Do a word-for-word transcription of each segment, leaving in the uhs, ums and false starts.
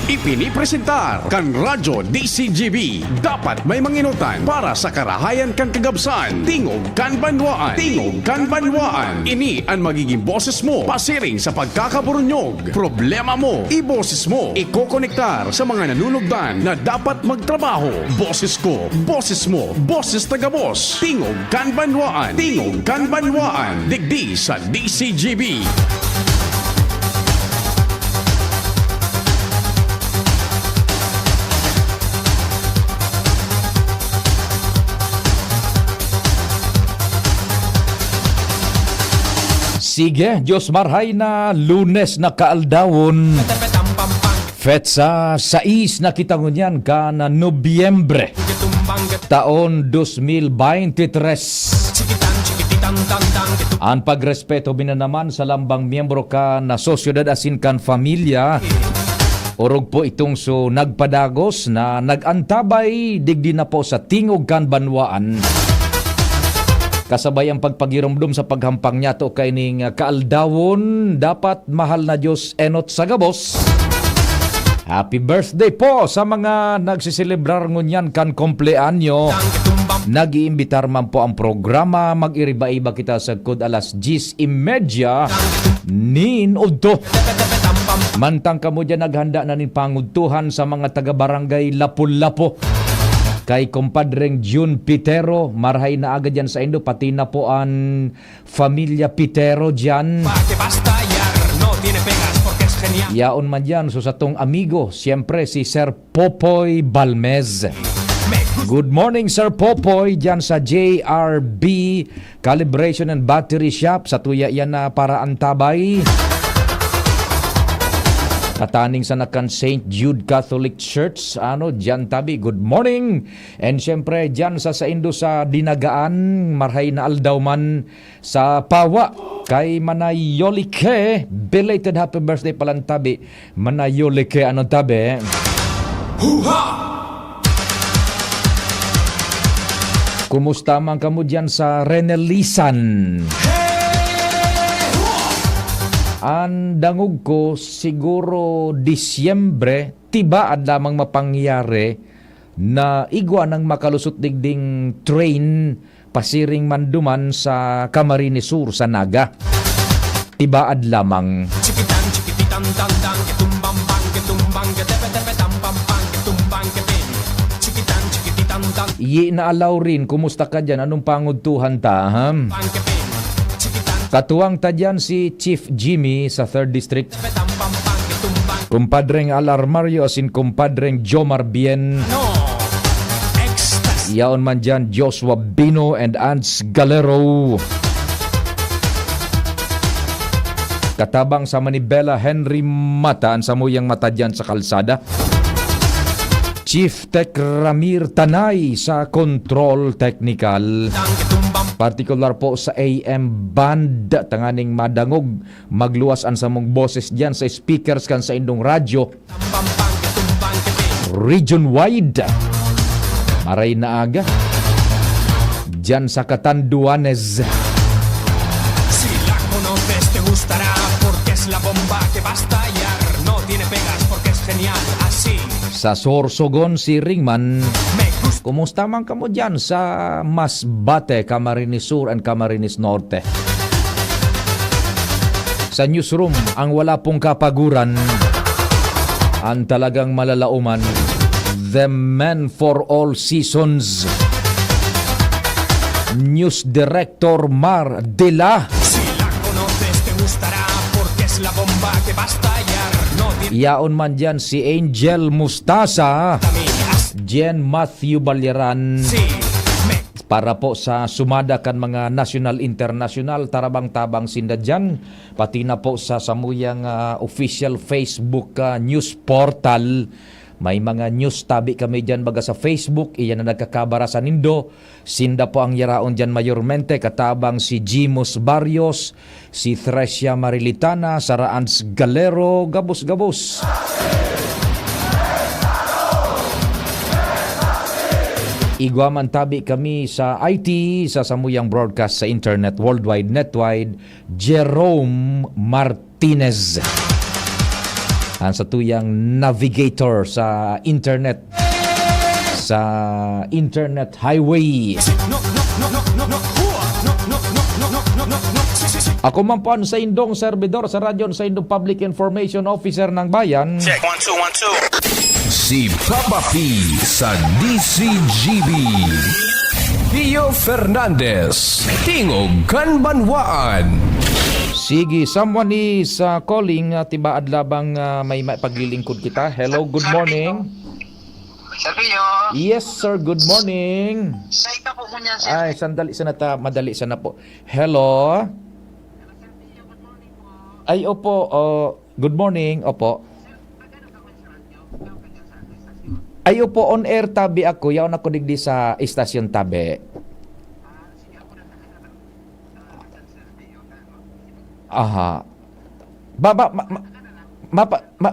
Ipinipresentar kan Radyo D C G B. Dapat may manginutan para sa karahayan kan kagabsan. Tingog kan Banwaan. Tingog kan Banwaan. Ini an magiging boses mo pasiring sa pagkakaburunyog. Problema mo, iboses mo. Ikokonektar sa mga nanunugdan na dapat magtrabaho. Boses ko, boses mo, boses ta gabos. Tingog kan Banwaan. Tingog kan Banwaan. Digdi sa D C G B. Sige, Diyos marhay na Lunes na kaaldawon. Petsa sais na kita ngunyan kan Nobyembre, taon dos mil baynte tres. An pagrespeto binanaman sa lambang miyembro kan sosyedad asin kan pamilya, orog po itong so nagpadagos na nag-antabay digdi na po sa tingog kan banwaan. Kasabay ang pagpagiromdom sa paghampang niyato kaining kaaldawon, dapat mahal na Diyos enot sa gabos. Happy birthday po sa mga nagseselebrar ngunyan kan kumpleanyo. Nag-iimbitar man po ang programa, mag-iriba-iba kita sagkod alas diyes y media nin udto. Mantang kamo diyan naghanda na nin pangudtuhan sa mga taga-barangay Lapu-Lapu. Kay kumpadreng Jun Pitero, marhay na aga diyan saindo, pati na po an Familia Pitero diyan. Pa que basta ya, no tiene pegas porque es genial. Yaon man diyan, so satong amigo, siyempre si Sir Popoy Balmez. Me gusta. Good morning, Sir Popoy, diyan sa J R B Calibration and Battery Shop. Sa tuya yan na para antabay. Kataning sa nakan Saint Jude Catholic Church, ano, diyan tabi. Good morning. And siyempre, diyan sa saindo sa Dinagaan, marhay na aldaw man sa Pawa. Kay Manayolike, belated happy birthday palan tabi. Manayolike, ano tabi? Huha! Kumusta man kamo diyan sa Renelisan? An dangog ko, siguro Disyembre, tibaad lamang mapangyari na igwa nang makalusot digding train pasiring man duman sa Camarines Sur, sa Naga. Tibaad lamang. Chikitan, chikititan, tan, tan, ketumbang, bang, ketumbang, ketepe, tepe, tampang, pang, ketumbang, kepin. Chikitan, chikititan, tan. Iye na alaw rin, kumusta ka diyan? Anong pangudtuhan ta, ha? Pang, kepin. Chikitan. Katuwang ta diyan si Chief Jimmy sa Third District. Kumpadreng Al Armario asin kumpadreng Jomar Bien. No. Ecstasy. Yaon man diyan, Joshua Bino and Ants Galero. Katabang sa Manibela, Henry Mata, an samuyang mata diyan sa kalsada. Chief Tech Ramir Tanay sa Control Technical. Partikular po sa A M band, tanganing madangog magluwas an samong boses diyan sa speakers kan saindong radyo. Region wide. Maray na aga. Diyan sa Catanduanes. Si la conoces, te gustará, porque es la bomba que va a estallar. No tiene pegas, porque es genial, así. Sa Sorsogon, si Ringman. Me gusta. Kumusta man kamo diyan sa Masbate, Camarines Sur and Camarines Norte? Sa newsroom, ang wala pong kapaguran, ang talagang malalaoman, the man for all seasons, News Director Mar de la. Si la conoces, te gustará, porque es la bomba que va a estallar. No tiene. Yaon man diyan si Angel Mustasa, Jen Matthew Balyaran. Si me. Para po sa sumada kan mga nasyonal, internasyonal, tarabang-tabang sinda diyan, pati na po sa samuyang, ah, official Facebook, ah, news portal. May mga news tabi kami diyan, baga sa Facebook, iyan na nagkakabara sa nindo. Sinda po ang yaraon diyan mayormente, katabang si Jimos Barrios, si Thresia Marilitana, Sara Ands Galero, gabos-gabos. Igwa man tabi kami sa I T, sa samuyang broadcast sa internet, worldwide, netwide, Jerome Martinez. Ang satuyang navigator sa internet, sa internet highway. Ako man po ang saindong servidor sa radyo, ang saindong public information officer ng bayan. Check, one, two, one, two. Si Papa P sa D C G B. Pio Fernandez, Tingog kan Banwaan. Sige, someone is, ah, calling, ah, tibaad labang, ah, may, may paglilingkod kita. Hello, good morning. Sir Pio. Yes, sir, good morning. Sa ika po ngunyan, sir. Ay, sandali sana ta, madali sana po. Hello? Ay, opo, oh, good morning, opo. Ay, opo, on air tabi ako, yaon ako digdi sa istasyon tabi. Aha. Ba, ba, ma, ma, mapa, ma,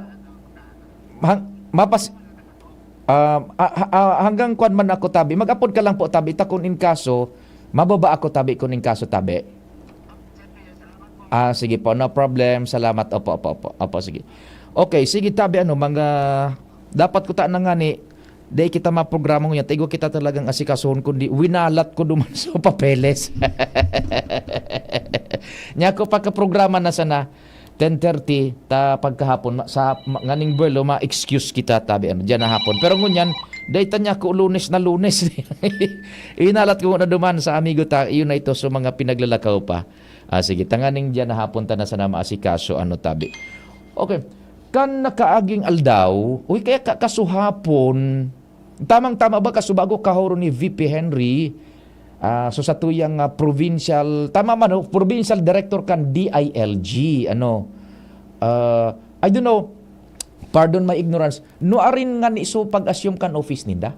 hang, mapas, ah, ah, ah, hanggang kwan man ako tabi. Mag-apod ka lang po tabi. Ta kun in kaso, mababa ako tabi kun in kaso tabi. Ah, sige po, no problem. Salamat. Opo, opo, opo. Opo, sige. Okay, sige tabi, ano, mga, dapat ko ta na nga ni, dai kita maprograma ngunyan, ta igwa kita talagang asikasuhon, kundi winalat ko duman sa papeles. Nya ko pagkaprograma na sana, ten thirty, ta pagkahapon, ma-, sa, ma-, nganing buwelo, ma-excuse kita, tabi, ano, diyan na hapon. Pero ngunyan, dai ta niya ko Lunes na Lunes. Winalat ko na duman sa amigo ta, iyo na ito, sa mga pinaglalakaw pa. Ah, sige, tanganing diyan na hapon ta na sana maasikaso, ano, tabi. Okay. Kan nakaaging aldaw, uy, kaya ka-, kasuhapon, tamang-tama ba, kasubago kahoro ni V P Henry, ah, so sa tuyang, ah, provincial, tama man, oh, provincial director kan D I L G, ano, ah, I don't know, pardon my ignorance, nuarin ngani so pag-assume kan office ninda?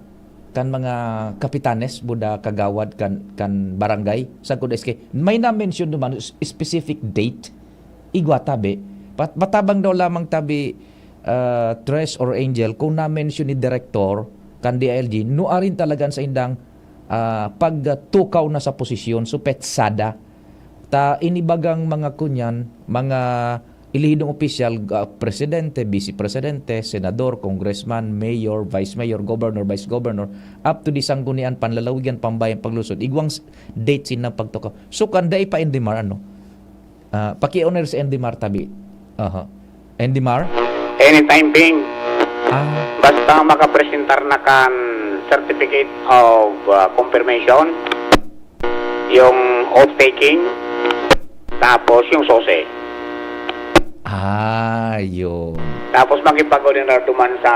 Kan mga kapitanes, buda kagawad kan, kan barangay, sagkod S K, may na-mention naman s-, specific date? Igwa tabi. Pat-, matabang daw lamang tabi, ah, Tres or Angel, kung na-mention ni Director kan D I L G, nuarin talaga sa indang, ah, pagtukaw na sa posisyon, so petsada. Ta inibagang mga kunyan, mga elihidong opisyal, ah, presidente, vice presidente, senador, congressman, mayor, vice mayor, governor, vice governor, up to di sanggunian, panlalawigan, pambayang paglusod, igwang s-, date sinda pagtukaw. So, kan dai pa N D M A R, ano? Ah, paki-on-air si N D M A R tabi. Aha. N D M A R? Anytime, Ping. Ah. Basta makapresentar na kan certificate of, ah, confirmation, yung oath-taking, tapos yung sose. Ah, yun. Tapos makipag-ordenar duman sa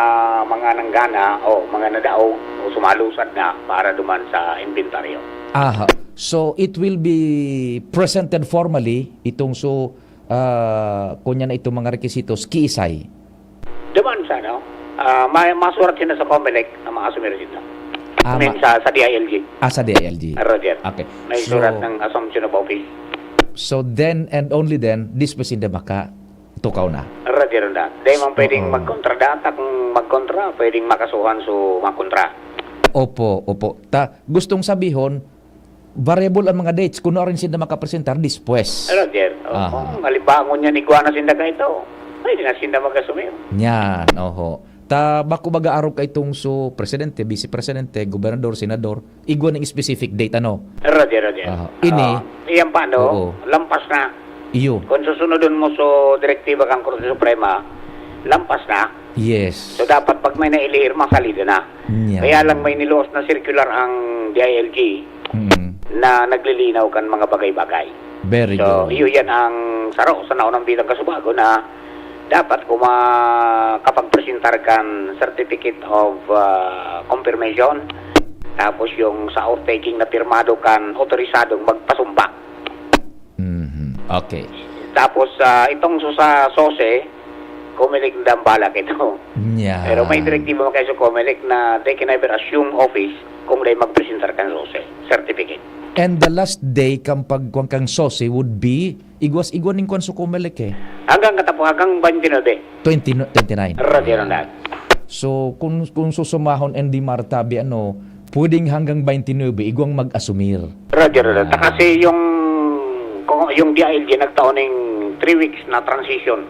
mga nanggana o mga nadaog o sumalusad na para duman sa inventaryo. Aha. So, it will be presented formally itong so, ah, kunya na itong mga requisitos, kiisay? Duman sa, ano, ah, may masurat sila sa Comelec na mga asumir sila. Ah, I mean, ma- sa, sa D I L G. Ah, sa D I L G. Roger. Okay. May So, surat ng assumption of office. So, then and only then, this was in the maka, tukaw na. Roger na. Dahil man pwedeng Oo. magkontra data, kung magkontra, pwedeng makasuhan so makontra. Opo, opo. Ta, gustong sabihon, variable ang mga dates. Kung nuarin sinda makapresentar, despues. Roger. O, Aha. kung halimbawa ngunyan igwa na sinda kaito, pwede na sinda mag-asumir. Yan, oho. Ta, bako baga arog kay itong so, presidente, vice presidente, gobernador, senador, igwa ning specific date, ano? Roger, Roger. Aha. Ini? Ah, iyan pa, no? Oo. Lampas na. Iyo. Kung susunodon mo so direktiba kan Korte Suprema, lampas na. Yes. So, dapat pag may nailihir, masalida na. Yan. Kaya lang may niluos na circular ang D I L G Mm. na naglilinaw kan mga bagay-bagay. Very So, good. iyo yan ang saro sa naunang bitang kasubago na dapat kung makapagpresentar kan certificate of, ah, confirmation, tapos yung sa oath-taking na pirmado kan otorisadong magpasumpa. Mhm. Okay. Tapos, ah, itong so sa sose, Comelec na ang balak ito. Yeah. Pero may direktiba man kayo sa Comelec na they can never assume office kung dai magpresentar kan sose certificate. And the last day kan pagkuha kan sose would be, igwas-igwa ning kuwan sa Comelec eh. Hanggang katapo-, hanggang twenty-nine. Twenty, twenty-nine. Roger on that. So, kung, kung susumahon and di martabi, ano, pwedeng hanggang twenty-nine, igwang mag-asumir. Roger, Roger. Ah. Ta kasi yung, kung, yung D I L G nagtao ning three weeks na transition.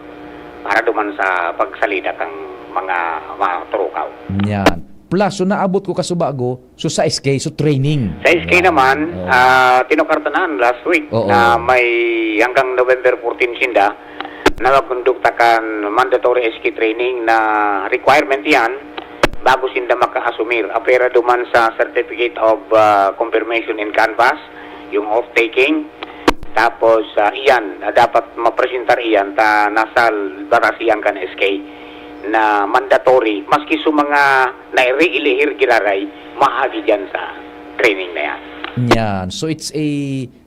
para duman sa pagsalida kang mga, mga turukaw. Yan. Plus, so naabot ko kasubago, so sa S K, so training. Sa S K naman, Oo. ah, tinukar tanan last week Oo. na may hanggang November fourteen sinda na magkondukta kan mandatory S K training na requirement yan bago sinda makaasumir. Apera duman sa Certificate of ah, Confirmation in Canvas, yung oath-taking. Tapos, ah, iyan, na dapat mapresentar iyan ta nasa batas iyan kan S K na mandatory, maski sa mga naireelehir giraray, maagi dyan sa training na yan. Yan. So, it's a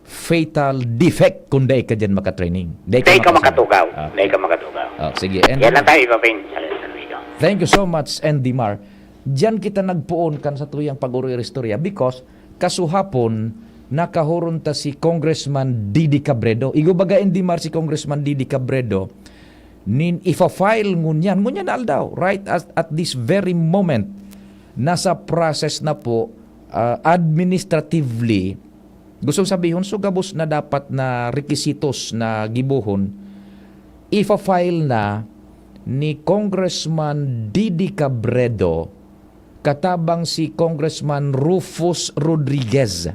fatal defect kung dai ka dyan makatraining. Dai Dahil ka makatraining. makatugaw. Ah. Dahil ka makatugaw. Oh, sige. And Yan lang tayo, Paping. Salamat, Enrico. Thank you so much, Andy Mar. Diyan kita nagpoon kan sa tuyang pag-uri-istorya because kasuhapon nakahuron ta si Congressman Didi Cabredo. Igo baga, Andy Mar, si Congressman Didi Cabredo nin ifa-file ngunyan, ngunyan na aldaw, right at, at this very moment, nasa process na po, ah, administratively. Gustong sabihon, so gabos na dapat na requisitos na gibohon, ifa-file na ni Congressman Didi Cabredo katabang si Congressman Rufus Rodriguez.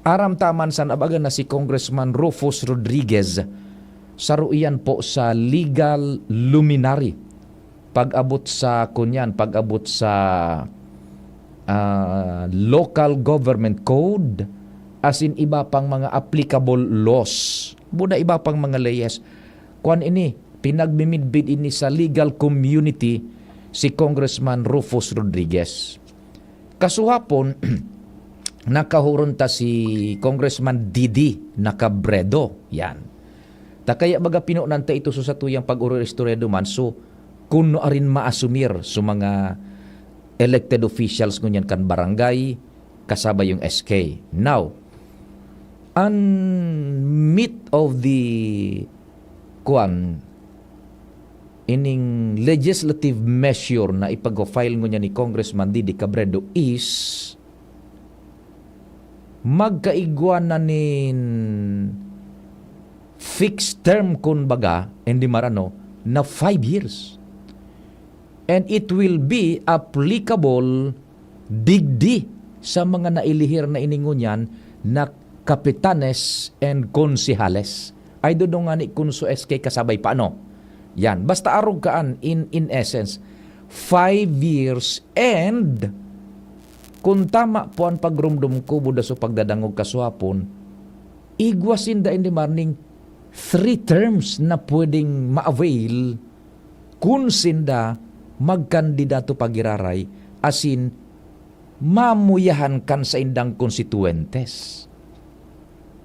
Aram ta man san abaga na si Congressman Rufus Rodriguez, saro iyan po sa legal luminary. Pag-abot sa, kunyan, pag-abot sa ah, local government code, as in iba pang mga applicable laws. Buda iba pang mga leyes. Kwan ini, pinagmimidbid ini sa legal community si Congressman Rufus Rodriguez. Kasuhapon, nakahuron ta si Congressman Didi Nacabredo. Yan. Ta kaya baga pinonan ta ito sa satuyang pag-uri-istorya duman. So, kuno arin maasumir sa mga elected officials ngunyan kan barangay, kasabay yung S K. Now, an meat of the, kwan, ining legislative measure na ipag-file ngunyan ni Congressman Didi Cabredo is magkaigwa na nin fixed term, kun baga, hindi marano, na five years. And it will be applicable digdi sa mga nailihir na ini ngunyan na kapitanes and konsehales. Ay, dodong nga ni kun so S K kasabay pa, ano? Yan. Basta arog kaan, in, in essence, five years and kung tama po ang pagrumdom ko, buda so pagdadangog kasuhapon, igwa sinda in the morning three terms na pwedeng ma-avail kun sinda magkandidato pagiraray, asin mamuyahan kan saindang konstituentes.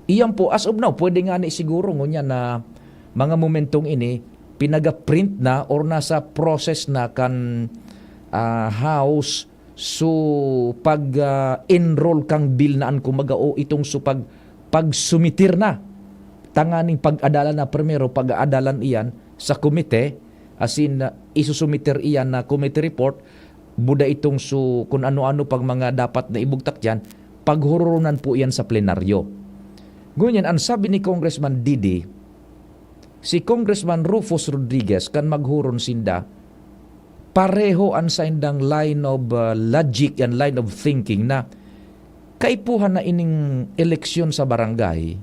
Iyan po, as of now, pwede nga ni siguro ngunyan na mga momentong ini, pinaga-print na or nasa process na kan, ah, House. So, pag, ah, enroll kang bill na an kumaga o itong so pag, pagsumitir na. Tanganing pag-adalan na primero, pag-aadalan iyan sa komite, as in, ah, isusumiter iyan na committee report, buda itong so, kung ano-ano pag mga dapat na ibugtak diyan, paghuroronan po iyan sa plenaryo. Ngunyan, ang sabi ni Congressman Didi, si Congressman Rufus Rodriguez kan maghuron sinda, pareho an saindang line of, uh, logic and line of thinking na kaipuhan na ining eleksyon sa barangay,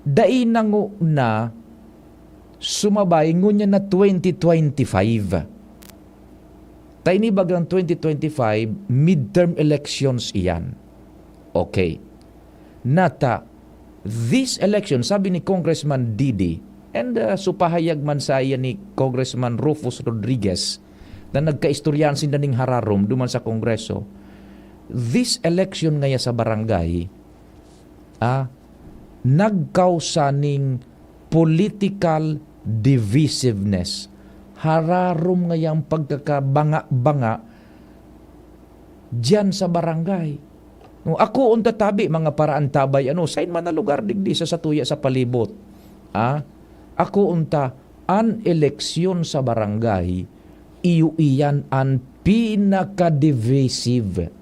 dai na ngona sumabay ngunyan na twenty twenty-five. Ta ini bagang twenty twenty-five, midterm elections iyan. Okay. Nata, this election, sabi ni Congressman Didi, and, uh, supahayag man saya ni Congressman Rufus Rodriguez, na nagkaistoryahan sinda ning hararom duman sa Kongreso, this election ngaya sa barangay, ah, nagkausa ning political divisiveness. Hararom ngayang pagkakabanga-banga diyan sa barangay. No, ako unta tabi, mga paraantabay, ano, sain man na lugar digdi sa satuya sa palibot. Ah? Ako unta, an eleksyon sa barangay, iyo iyan an pinaka-divisive.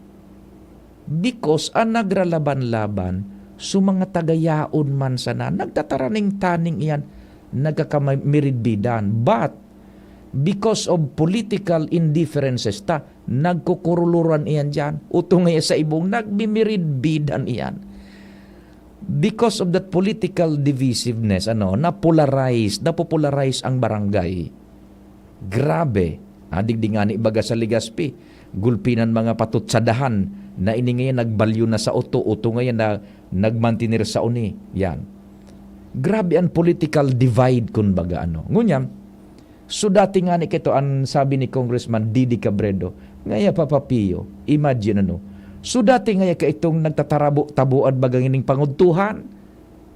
Because an nagralaban-laban, so mga taga yaon man sana, nagtataraning-taning iyan, nagkakamiridbidan. But, because of political indifferences ta, nagkukuruluran iyan diyan. Utong ngaya sa ibong, nagmimiridbidan iyan. Because of that political divisiveness, ano, napolarize, napopolarize ang barangay. Grabe. Ah, digdi ngani baga sa Legazpi, gulpinan mga patutsadahan na ini ngayon nagbalyo na sa oto, oto ngayon na nagmantener sa uni. Yan. Grabe ang political divide, kun baga, ano. Ngunyan, so dati ngani kito an sabi ni Congressman Didi Cabredo, ngaya, Papa Pio, imagine, ano. So dati ngaya kaitong nagtatarabo-taboan baga ngining pangudtuhan,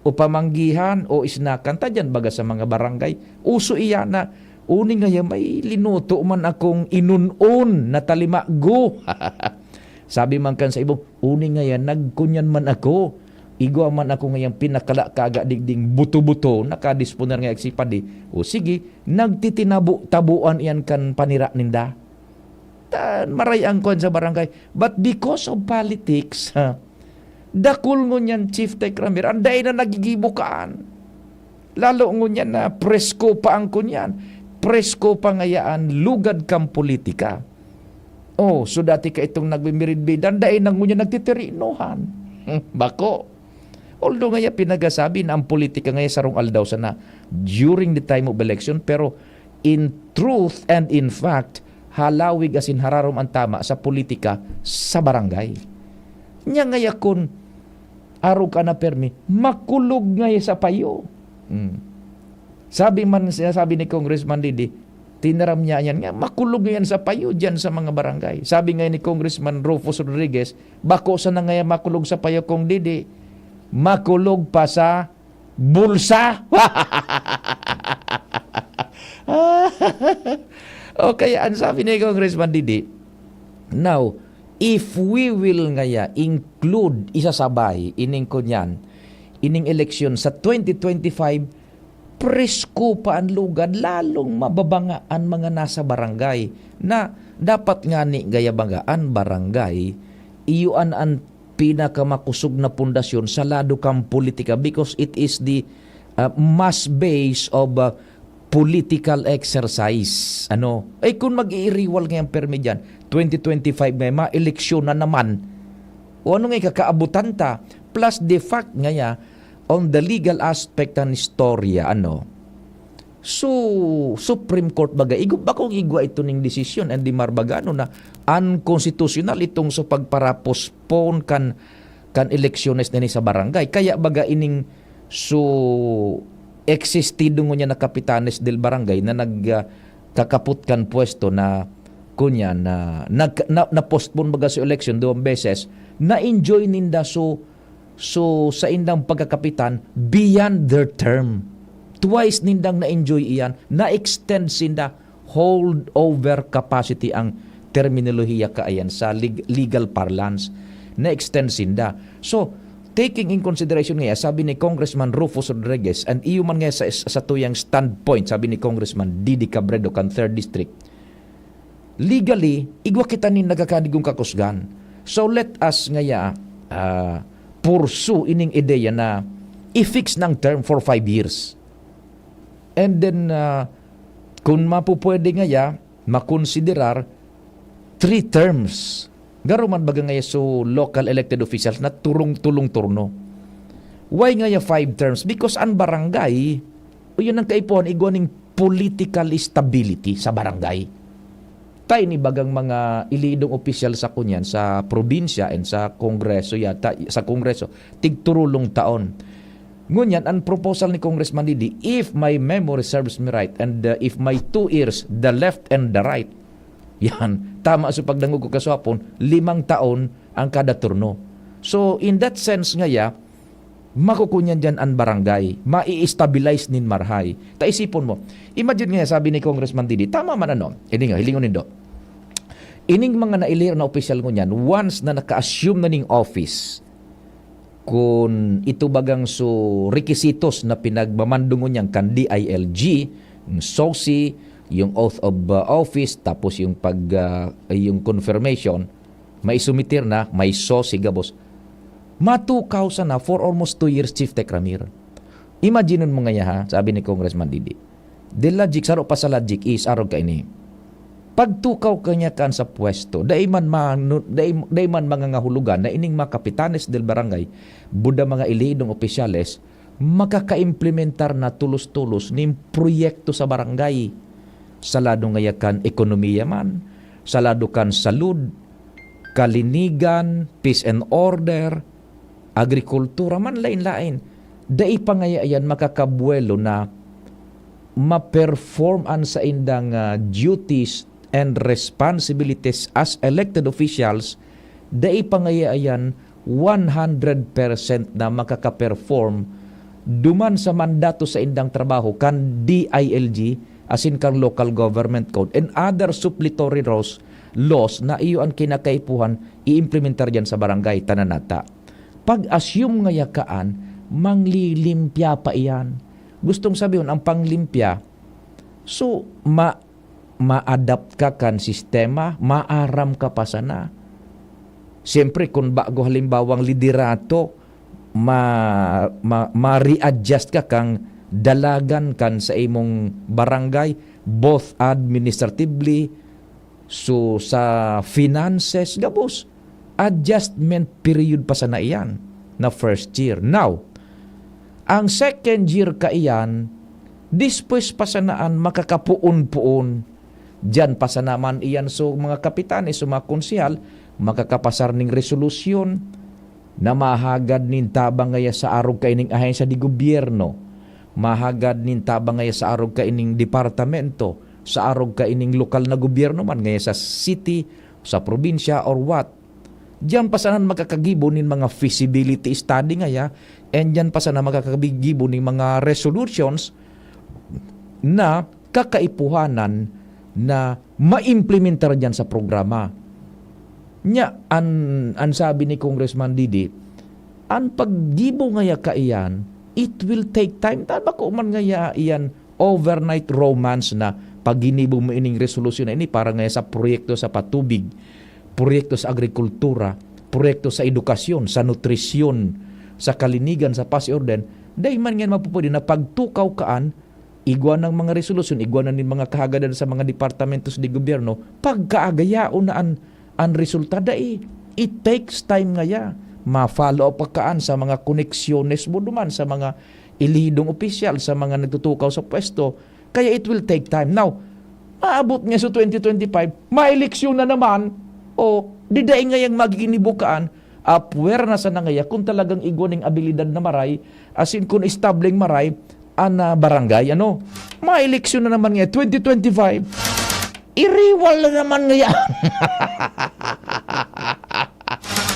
o pamanggihan, o isnakan, ta diyan baga sa mga barangay. Uso iyan na, uni ngaya may linuto man akong inun-on na talimago. Sabi man kan sa ibong, uni ngaya nagkunyan man ako. Igwa man ako ngayang pinakala kaga digding buto-buto, nakadisponer nga eksipadi. O sige, nagtitinabo-tabuan iyan kan panira ninda. Ta-, maray ang kwan sa barangay. But because of politics, ha, dakul ngunyan, Chief Tech Ramir, ang dai na nagigibo kaan. Lalo ngunyan na presko pa ang kunyan. Presko pa ngayaan lugad kan politika. Oh, so dati ka itong nagmimiridbidan, dai na ngunyan nagtitirinohan. Bako. Although ngaya pinagasabi na ang politika ngaya sarong aldaw sana, during the time of election, pero in truth and in fact, halawig asin hararom ang tama sa politika sa barangay. Nya ngaya kun arog ka na permi, makulog ngaya sa payo. Hmm. Sabi man, sinasabi ni Congressman Didi, tinaram niya yan nga, makulog yan sa payo dyan sa mga barangay. Sabi nga ni Congressman Rufus Rodriguez, bako sana ngaya makulog sa payo, Cong Didi. Makulog pa sa bulsa. Okay, ang sabi ni Congressman Didi, now, if we will ngaya include, isasabay, ining kunyan, ining eleksyon sa twenty twenty-five, presko pa an lugad, lalong mababanga an mga nasa barangay, na dapat ngani gaya baga an barangay, iyo an, an pinakamakosog na pundasyon sa lado kan politika, because it is the, ah, mass base of, ah, political exercise. Ano? Eh, kung mag-iiriwal ngayang permi diyan, twenty twenty-five ngaya, maeleksyon na naman. O ano nga ikakaabutan ta? Plus the fact ngaya, on the legal aspect an istorya, ano? So, Supreme Court baga, igo-, bakong igwa ito ning desisyon, and di marbagano na unconstitutional itong sa pagpara-postpone kan, kan eleksyones nini sa barangay. Kaya baga ining so existido ngunyan na kapitanes del barangay na nag, ah, kakapot kan pwesto na kunya na nag-, na, na-postpone baga sa eleksyon duwang beses, na-enjoy ninda so, so sa indang pagkakapitan beyond their term. Twice nindang na-enjoy iyan, na-extend sinda, hold over capacity ang terminolohiya kaayan sa leg-, legal parlance, na-extend sinda. So, taking in consideration ngaya, sabi ni Congressman Rufus Rodriguez, and iyo man ngaya sa, sa tuyang standpoint, sabi ni Congressman Didi Cabredo kan third District, legally, igwa kita nin nagkakadigong kakusgan. So, let us ngaya, ah, pursue ining ideya na i-fix na ang term for five years. And then, ah, kung mapupwede ngaya, makonsiderar three terms. Garo man baga ngaya so local elected officials na turong-tulong turno. Why ngaya five terms? Because ang barangay, o yun ang kaipuhan, igwa ning political stability sa barangay. Tayo ni bagang mga ilidong opisyal sa kunyan, sa probinsya and sa kongreso yata, sa kongreso, tigturulong taon. Ngunyan, ang proposal ni Congressman Didi, if my memory serves me right, and, uh, if my two ears, the left and the right, yan, tama sa pagdangog ko kaswapon, limang taon ang kada turno. So, in that sense ngaya, makukunyan dyan ang barangay, mai-stabilize nin marhay. Ta isipon mo, imagine nga, sabi ni Congressman Didi, tama man ano, ini nga, hilingon nindo. Ining mga nailir na opisyal ngunyan, once na naka-assume na ning office, kun ito bagang so requisitos na pinagmamando ngunyan kan D I L G, yung S O C, yung oath of, uh, office, tapos yung pag, uh, yung confirmation, may sumitir na, may S O C gabos. Matukaw sana for almost two years, Chief Tech Ramir. Imagine mo ngaya, ha, sabi ni Congressman Didi. The logic, saro pa sa logic is, arog kaini. Pagtukaw ka niya kan sa pwesto, dai man manu-, dai, dai man mangangahulugan na ining mga kapitanes del barangay, buda mga elidong opisyales, makakaimplementar na tulos-tulos nin proyekto sa barangay. Sa lado ngaya kan ekonomiya man, sa lado kan salud, kalinigan, peace and order, agrikultura man, lain-lain. Dai pa ngaya iyan makakabuelo na ma-perform an saindang, ah, duties and responsibilities as elected officials, dai pa ngaya iyan one hundred percent na makaka-perform duman sa mandato saindang trabaho kan D I L G asin kan Local Government Code and other suppletory laws, laws na iyo an kinakaipuhan i-implementar diyan sa barangay, tanan nata. Pag-assume ngaya kaan, manglilimpya pa iyan. Gustong sabihon, ang panglimpya, so, ma-, ma-adapt ka kan sistema, maaram ka pa sana. Siyempre, kung bago halimbawang liderato, ma-, ma-, ma-readjust ka kan dalagan kan sa imong barangay, both administratively, so sa finances, gabos. Adjustment period pa sana iyan na first year. Now, ang second year kaiyan, despues pa sana an makakapoon-poon. Diyan pa sana man iyan, so mga kapitanes, so mga konsehal, makakapasar ning resolusyon na mahagad nin tabang ngaya sa arog kaining ahensya de gobyerno, mahagad nin tabang ngaya sa arog kaining departamento, sa arog kaining lokal na gobyerno man, ngaya sa city, sa probinsya, or what. Diyan pa sana makakagibo nin mga feasibility study ngaya, and diyan pa sana makakagibo nin mga resolutions na kakaipuhanan na maimplementar diyan sa programa. Nya, an, an sabi ni Congressman Didi, an paggibo ngaya kaiyan, it will take time. Ta, bako man ngaya iyan overnight romance na pagginibo mo ining resolusyon na ini para ngaya sa proyekto sa patubig, proyekto sa agrikultura, proyekto sa edukasyon, sa nutrisyon, sa kalinigan, sa pasi orden. Dai man ngayan mapupwede na pagtukaw kaan, igwa ng mga resolusyon, igwa na nin mga kahagadan sa mga departamentos de gobyerno, pagkaagayaon na an, an resulta. Dai, it takes time ngaya. Ma-follow up pa kaan sa mga koneksyones mo duman, sa mga elidong opisyal, sa mga nagtutukaw sa pwesto. Kaya it will take time. Now, maabot nga sa twenty twenty-five, maeleksyon na naman, o di dai ngayang magiging nibukaan, apwera na sana ngaya kung talagang igwa ning abilidad na maray, asin kun estableng maray, an, ah, barangay, ano? Maeleksyon na naman ngaya, twenty twenty-five. Iriwal na naman ngaya.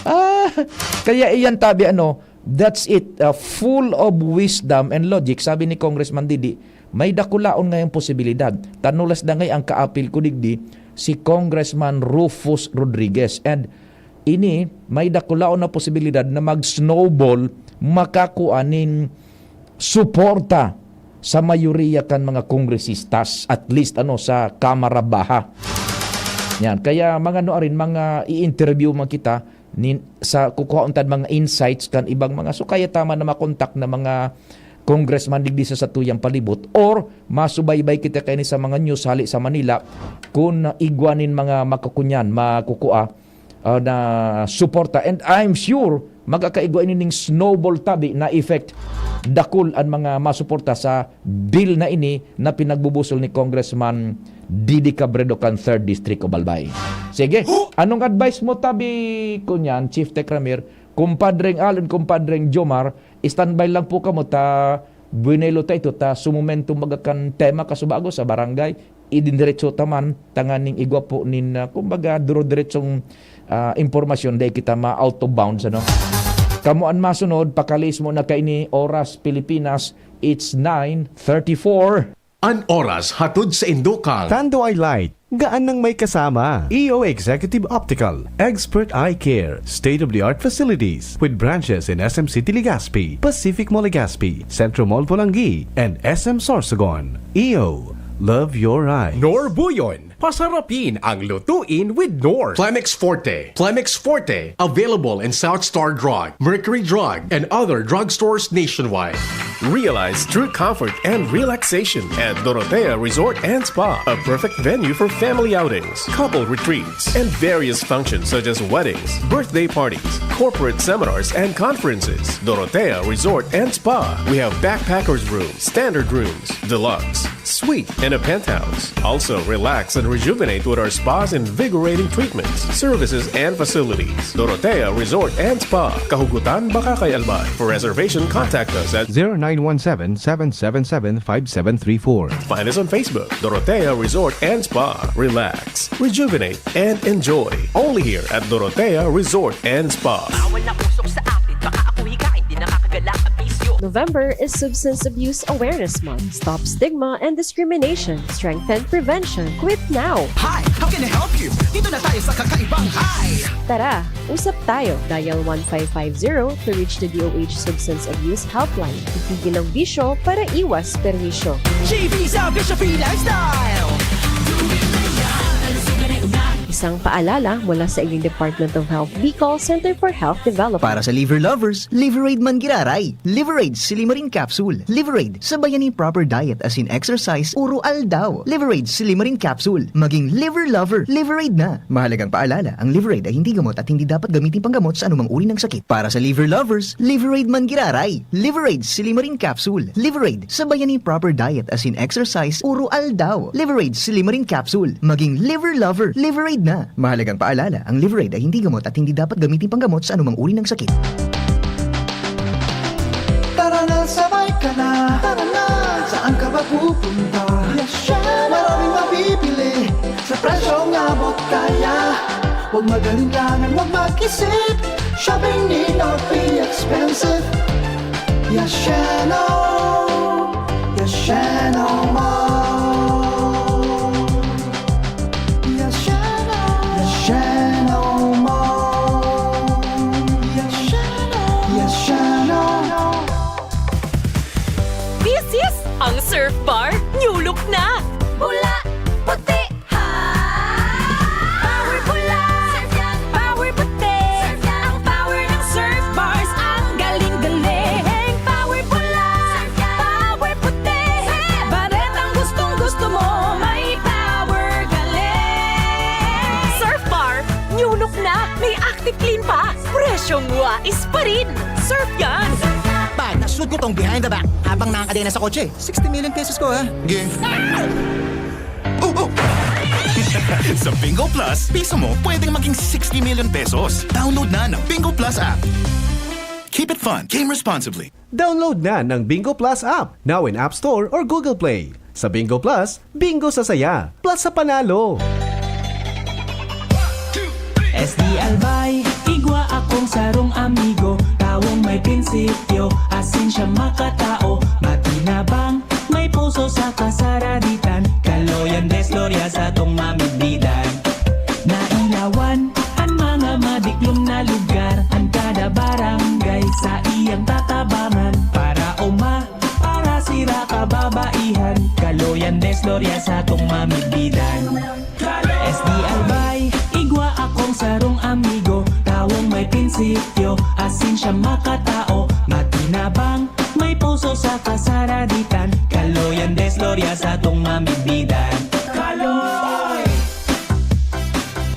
Ah, kaya iyan tabi, ano, that's it, ah, full of wisdom and logic, sabi ni Congressman Didi, may dakulaon ngayang posibilidad. Tanulas na ngay ang kaapil ko digdi, si Congressman Rufus Rodriguez. And ini, may dakulaon na posibilidad na mag-snowball, makakua nin suporta sa mayoriya kan mga kongresistas, at least, ano, sa Kamara Baha. Yan. Kaya mga, ano, arin, mga i-interview man kita, nin, sa kukuhaon tad mga insights kan ibang mga, so kaya tama na makontak na mga congressman digdi sa satuyang palibot, or masubaybay kita kaini sa mga news hali sa Manila, kun igwa nin mga makukunyan, makukua, ah, na suporta. And I'm sure, magkakaigwa ini ning snowball tabi na effect. Dakul an mga masuporta sa bill na ini na pinagbubusol ni Congressman Didi Cabredo kan Third District of Albay. Sige, anong advice mo tabi kunyan, Chief Tech Ramir, kumpadreng Allen, kumpadreng Jomar, standby lang po kamo ta buenelo ta ito ta sumumento baga kan tema kasubago sa barangay, idindiretso ta man tanganing igwa po nin, ah, kumbaga, duro-diretsong, ah, impormasyon, dai kita ma-out of bounds, ano? Kamo an masunod, pakaliis mo na kaini, Oras Pilipinas, it's nine thirty-four. An oras hatod sa Indokang. Tando Eye Light, gaan nang may kasama. E O Executive Optical, Expert Eye Care, state-of-the-art facilities with branches in S M City Legazpi, Pacific Mall Legazpi, Centro Mall Polangui, and S M Sorsogon. E O, love your eyes. Norbuyon. Pasarapin ang lutuin with Knorr. Plemex Forte. Plemex Forte. Available in South Star Drug, Mercury Drug, and other drugstores nationwide. Realize true comfort and relaxation at Dorotea Resort and Spa, a perfect venue for family outings, couple retreats, and various functions such as weddings, birthday parties, corporate seminars, and conferences. Dorotea Resort and Spa. We have backpackers room, standard rooms, deluxe, suite, and a penthouse. Also, relax and rejuvenate with our spa's invigorating treatments, services, and facilities. Dorotea Resort and Spa, Kahugutan, Bacacay, Albay. For reservation, contact us at zero nine one seven, seven seven seven, five seven three four. Find us on Facebook, Dorotea Resort and Spa. Relax, rejuvenate, and enjoy. Only here at Dorotea Resort and Spa. Bawal na usok sa atin, baka ako hikain, di nakakagala ang bisyo. November is Substance Abuse Awareness Month. Stop stigma and discrimination. Strengthen prevention. Quit now! Hi! How can I help you? Dito na tayo sa kakaibang Hi! Tara, usap tayo. Dial one five five zero to reach the D O H Substance Abuse Helpline. Itigil ang bisyo para iwas perwisyo. G V sa Bisyo Free Lifestyle! Isang paalala mula sa inyong Department of Health Bicol Center for Health Development. Para sa liver lovers, Liveraid man giraray. Liveraid Silimarin Capsule. Liveraid, sabayan nin proper diet asin exercise, uro aldaw. Liveraid Silimarin Capsule. Maging liver lover, Liveraid na. Mahalagang paalala, ang Liveraid ay hindi gamot at hindi dapat gamitin panggamot sa anumang uri ng sakit. Para sa liver lovers, Liveraid man giraray. Liveraid Silimarin Capsule. Liveraid, sabayan nin proper diet asin exercise, uro aldaw. Liveraid Silimarin Capsule. Maging liver lover, Liveraid na. Mahalagang paalala, ang Liveraid ay hindi gamot at hindi dapat gamitin panggamot sa anumang uri ng sakit. Tara na, sabay ka na. Tara na, saan ka ba pupunta? Yes, syempre. Maraming mabibili sa presyong abot kaya. Huwag mag-alinlangan, huwag mag-isip. Shopping need not be expensive. Yes, Sheno. Yes, Sheno Mall. Yes, Sheno. Yes, Sheno Mall. Yes, Sheno. Yes, Sheno. This is ang Surf Bar New Look na! Pula, puti, ha! Power pula, power puti. Ang power ng Surf Bars, ang galing-galing. Power pula, power puti. Baretang gustong-gusto mo, may power galing. Surf Bar, new look na, may Active Clean pa. Presyong wais pa rin. Surf yan! Pag na-shoot ko tong behind the back habang nakakadena sa kotse, sixty million pesos ko, ha? Game. Oh, oh! Sa Bingo Plus, piso mo pwedeng maging sixty million pesos. Download na ng Bingo Plus app. Keep it fun. Game responsibly. Download na ng Bingo Plus app, now in App Store or Google Play. Sa Bingo Plus, bingo sa saya, plus sa panalo. S D Albay, igwa akong sarong amigo, tawong may prinsipyo, asin siya makatao, matinabang, may puso sa kasaraditan, kaloyan, desglorya sa tong mamidbidan. Nailawan an mga madiklom na lugar, an kada barangay sa iyang tatabangan, para uma, para sira kababaihan, kaloyan, desglorya sa tong mamidbidan. S D Albay, igwa akong sarong amigo, tawong may prinsipyo, asin siya makatao, matinabang, may puso sa kasaraditan, kaloyan, desglorya sa tong mamidbidan. Kaloy!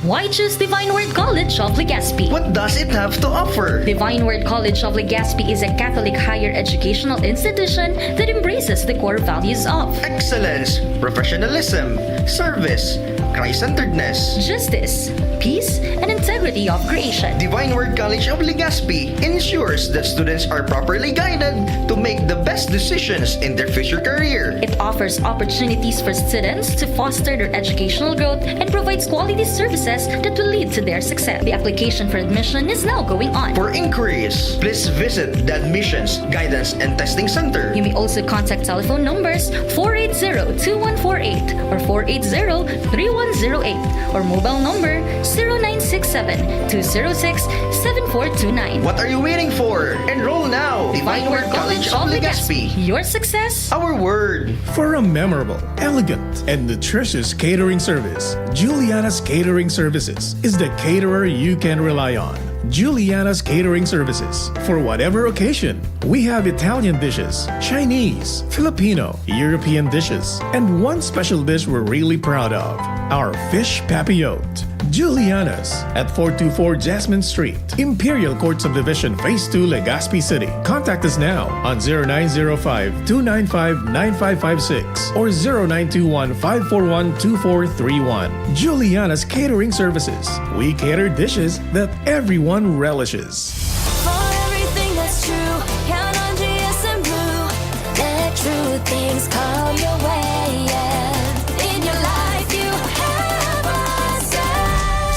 Why choose Divine Word College of Legazpi? What does it have to offer? Divine Word College of Legazpi is a Catholic higher educational institution that embraces the core values of excellence, professionalism, service, Christ-centeredness, justice, peace, and integrity of creation. Divine Word College of Legazpi ensures that students are properly guided to make the best decisions in their future career. It offers opportunities for students to foster their educational growth and provides quality services that will lead to their success. The application for admission is now going on. For inquiries, please visit the Admissions, Guidance, and Testing Center. You may also contact telephone numbers four eight zero two one four eight or four eight zero three one zero eight or mobile number zero nine six seven two zero six seven four two nine. What are you waiting for? Enroll now! Divine Word College of Legazpi. Your success, our word. For a memorable, elegant, and nutritious catering service, Juliana's Catering Services is the caterer you can rely on. Juliana's Catering Services. For whatever occasion, we have Italian dishes, Chinese, Filipino, European dishes, and one special dish we're really proud of, our fish papillote. Juliana's at four two four Jasmine Street, Imperial Court Subdivision, Phase two, Legazpi City. Contact us now on zero nine zero five, two nine five, nine five five six or zero nine two one, five four one, two four three one. Juliana's Catering Services. We cater dishes that everyone relishes. For everything that's true, count on G S M Blue. Let true things come your way, yeah. In your life, you have a say.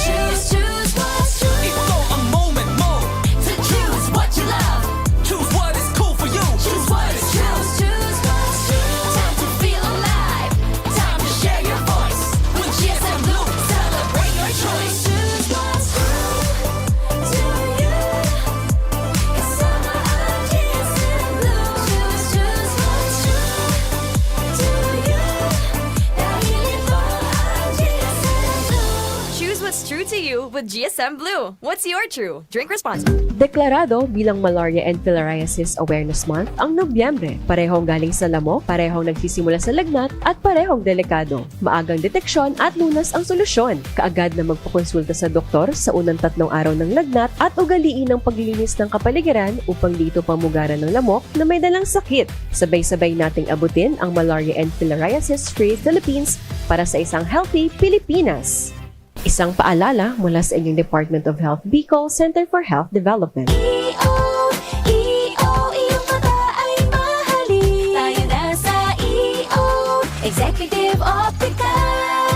Choose, choose what's true. Ito ang moment mo. To choose what you love. Choose what is cool for you. Choose what is true. Choose, choose what's true. Time to feel alive. Time to share your voice. With G S M Blue, celebrate your choice. Choose what's true to you. Kasama ang G S M Blue. Choose, choose what's true to you. Dahil ito ang G S M Blue. Choose what's true to you with G S M Blue. What's your true? Drink responsibly. Deklarado bilang Malaria and Filariasis Awareness Month ang Nobyembre, parehong galing sa lamok, parehong nagsisimula sa lagnat, at parehong delikado. Maagang deteksyon at lunas ang solusyon. Kaagad na magpakonsulta sa doktor sa unang tatlong araw ng lagnat at ugaliin ang paglilinis ng kapaligiran upang di ito pamugaran ng lamok na may dalang sakit. Sabay-sabay nating abutin ang Malaria and Filariasis Free Philippines para sa isang healthy Pilipinas. Isang paalala mula sa inyong Department of Health Bicol, Center for Health Development. E O, E O, iyong mata ay mahalin. Tayo na sa E O, Executive Optical.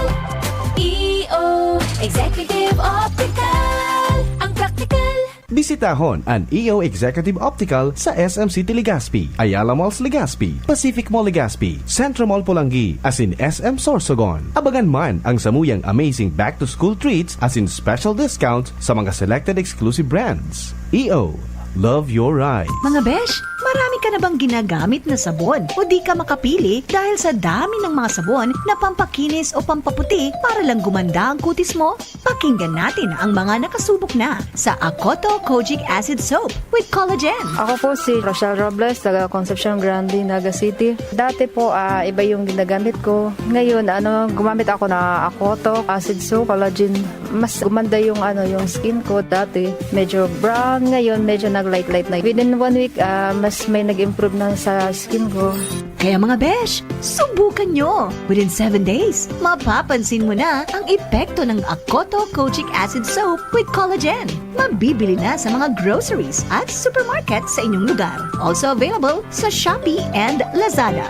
E O, Executive Optical. Ang praktikal. Bisitahon an E O Executive Optical sa S M City Legazpi, Ayala Malls Legazpi, Pacific Mall Legazpi, Centro Mall Polangui, asin S M Sorsogon. Abangan man ang samuyang amazing back-to-school treats asin special discounts sa mga selected exclusive brands. E O, love your eyes. Mga besh, marami ka na bang ginagamit na sabon o di ka makapili dahil sa dami ng mga sabon na pampakinis o pampaputi para lang gumanda ang kutis mo? Pakinggan natin ang mga nakasubok na sa Akoto Kojic Acid Soap with Collagen. Ako po si Rochelle Robles, taga Concepcion Grande, Naga City. Dati po, ah, iba yung ginagamit ko. Ngayon, ano, gumamit ako na Akoto Acid Soap, Collagen. Mas gumanda yung, ano, yung skin ko. Dati, medyo brown. Ngayon, medyo nag-light-light na. Within one week, ah, mas may nag-improve na sa skin ko. Kaya mga besh, subukan nyo! Within seven days, mapapansin mo na ang epekto ng Akoto Kojic Acid Soap with Collagen. Mabibili na sa mga groceries at supermarket sa inyong lugar. Also available sa Shopee and Lazada.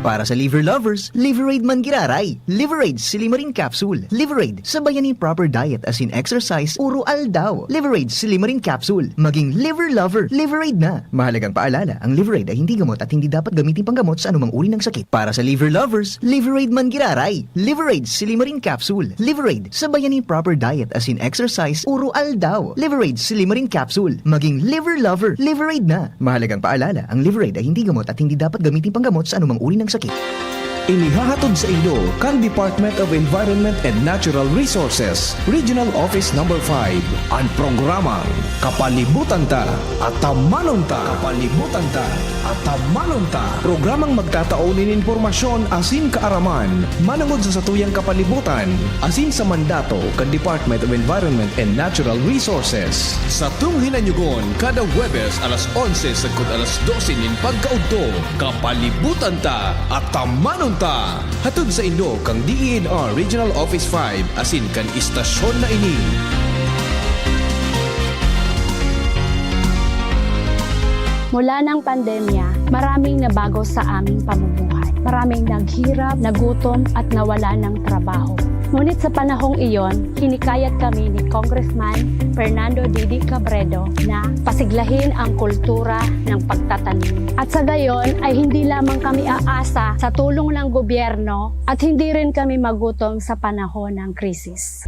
Para sa liver lovers, Liveraid man giraray. Liveraid Silimarin Capsule. Liveraid, sabayan nin proper diet asin exercise oro aldaw. Liveraid Silimarin Capsule. Maging liver lover, Liveraid na. Mahalagang paalala, ang Liveraid ay hindi gamot at hindi dapat gamitin panggamot sa anumang uri ng sakit. Para sa liver lovers, Liveraid man giraray. Liveraid Silimarin Capsule. Liveraid, sabayan nin proper diet asin exercise oro aldaw. Liveraid Silimarin Capsule. Maging liver lover, Liveraid na. Mahalagang paalala, ang Liveraid ay hindi gamot at hindi dapat gamitin panggamot sa anumang uri ng sakit. Inihahatod sa inyo kan Department of Environment and Natural Resources, Regional Office Number five, an programang Kapalibutan Ta, Atamanon Ta. Kapalibutan Ta, Atamanon Ta. Programang magtatao nin impormasyon asin kaaraman manongod sa satuyang kapalibutan asin sa mandato kan Department of Environment and Natural Resources. Satong hinanyugon kada Huwebes alas onse sagkod alas dose nin pagkaudto. Kapalibutan Ta, Atamanon Ta. Hatod sa inyo kan D E N R Regional Office five asin kan istasyon na ini. Mula ng pandemya, maraming nabago sa aming pamumuhay. Maraming naghirap, nagutom, at nawalan ng trabaho. Ngunit sa panahong iyon, hinikayat kami ni Congressman Fernando Didi Cabredo na pasiglahin ang kultura ng pagtatanim. At sa gayon ay hindi lamang kami aasa sa tulong ng gobyerno at hindi rin kami magutom sa panahon ng krisis.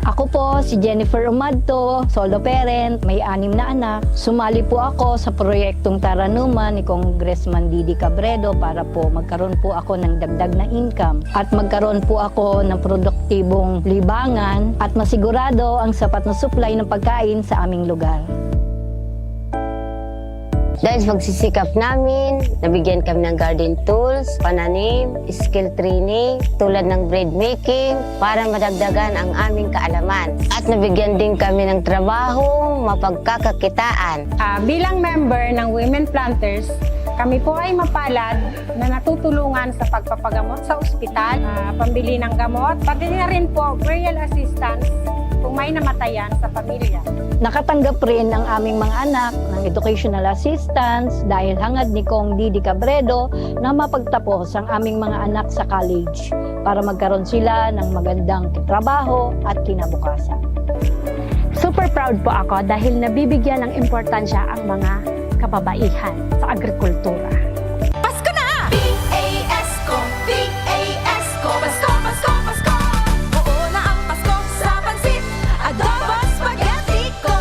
Ako po si Jennifer Umadto, solo parent, may anim na anak. Sumali po ako sa proyektong Taranuman ni Congressman Didi Cabredo para po magkaroon po ako ng dagdag na income at magkaroon po ako ng produktibong libangan at masigurado ang sapat na supply ng pagkain sa aming lugar. Dahil sa pagsisikap namin, nabigyan kami ng garden tools, pananim, skill training, tulad ng bread making, para madagdagan ang aming kaalaman. At nabigyan din kami ng trabaho, mapagkakakitaan. Ah, bilang member ng Women Planters, kami po ay mapalad na natutulungan sa pagpapagamot sa ospital, ah, pambili ng gamot, pati na rin po burial assistance kung may namatayan sa pamilya. Nakatanggap rin ang aming mga anak ng educational assistance dahil hangad ni Cong Didi Cabredo na mapagtapos ang aming mga anak sa college para magkaroon sila ng magandang trabaho at kinabukasan. Super proud po ako dahil nabibigyan ng importansya ang mga kababaihan sa agrikultura. Pasko na! P A S ko, P A S ko, Pasko, Pasko, Pasko! Oo na ang Pasko sa pansit, adobo, spaghetti ko.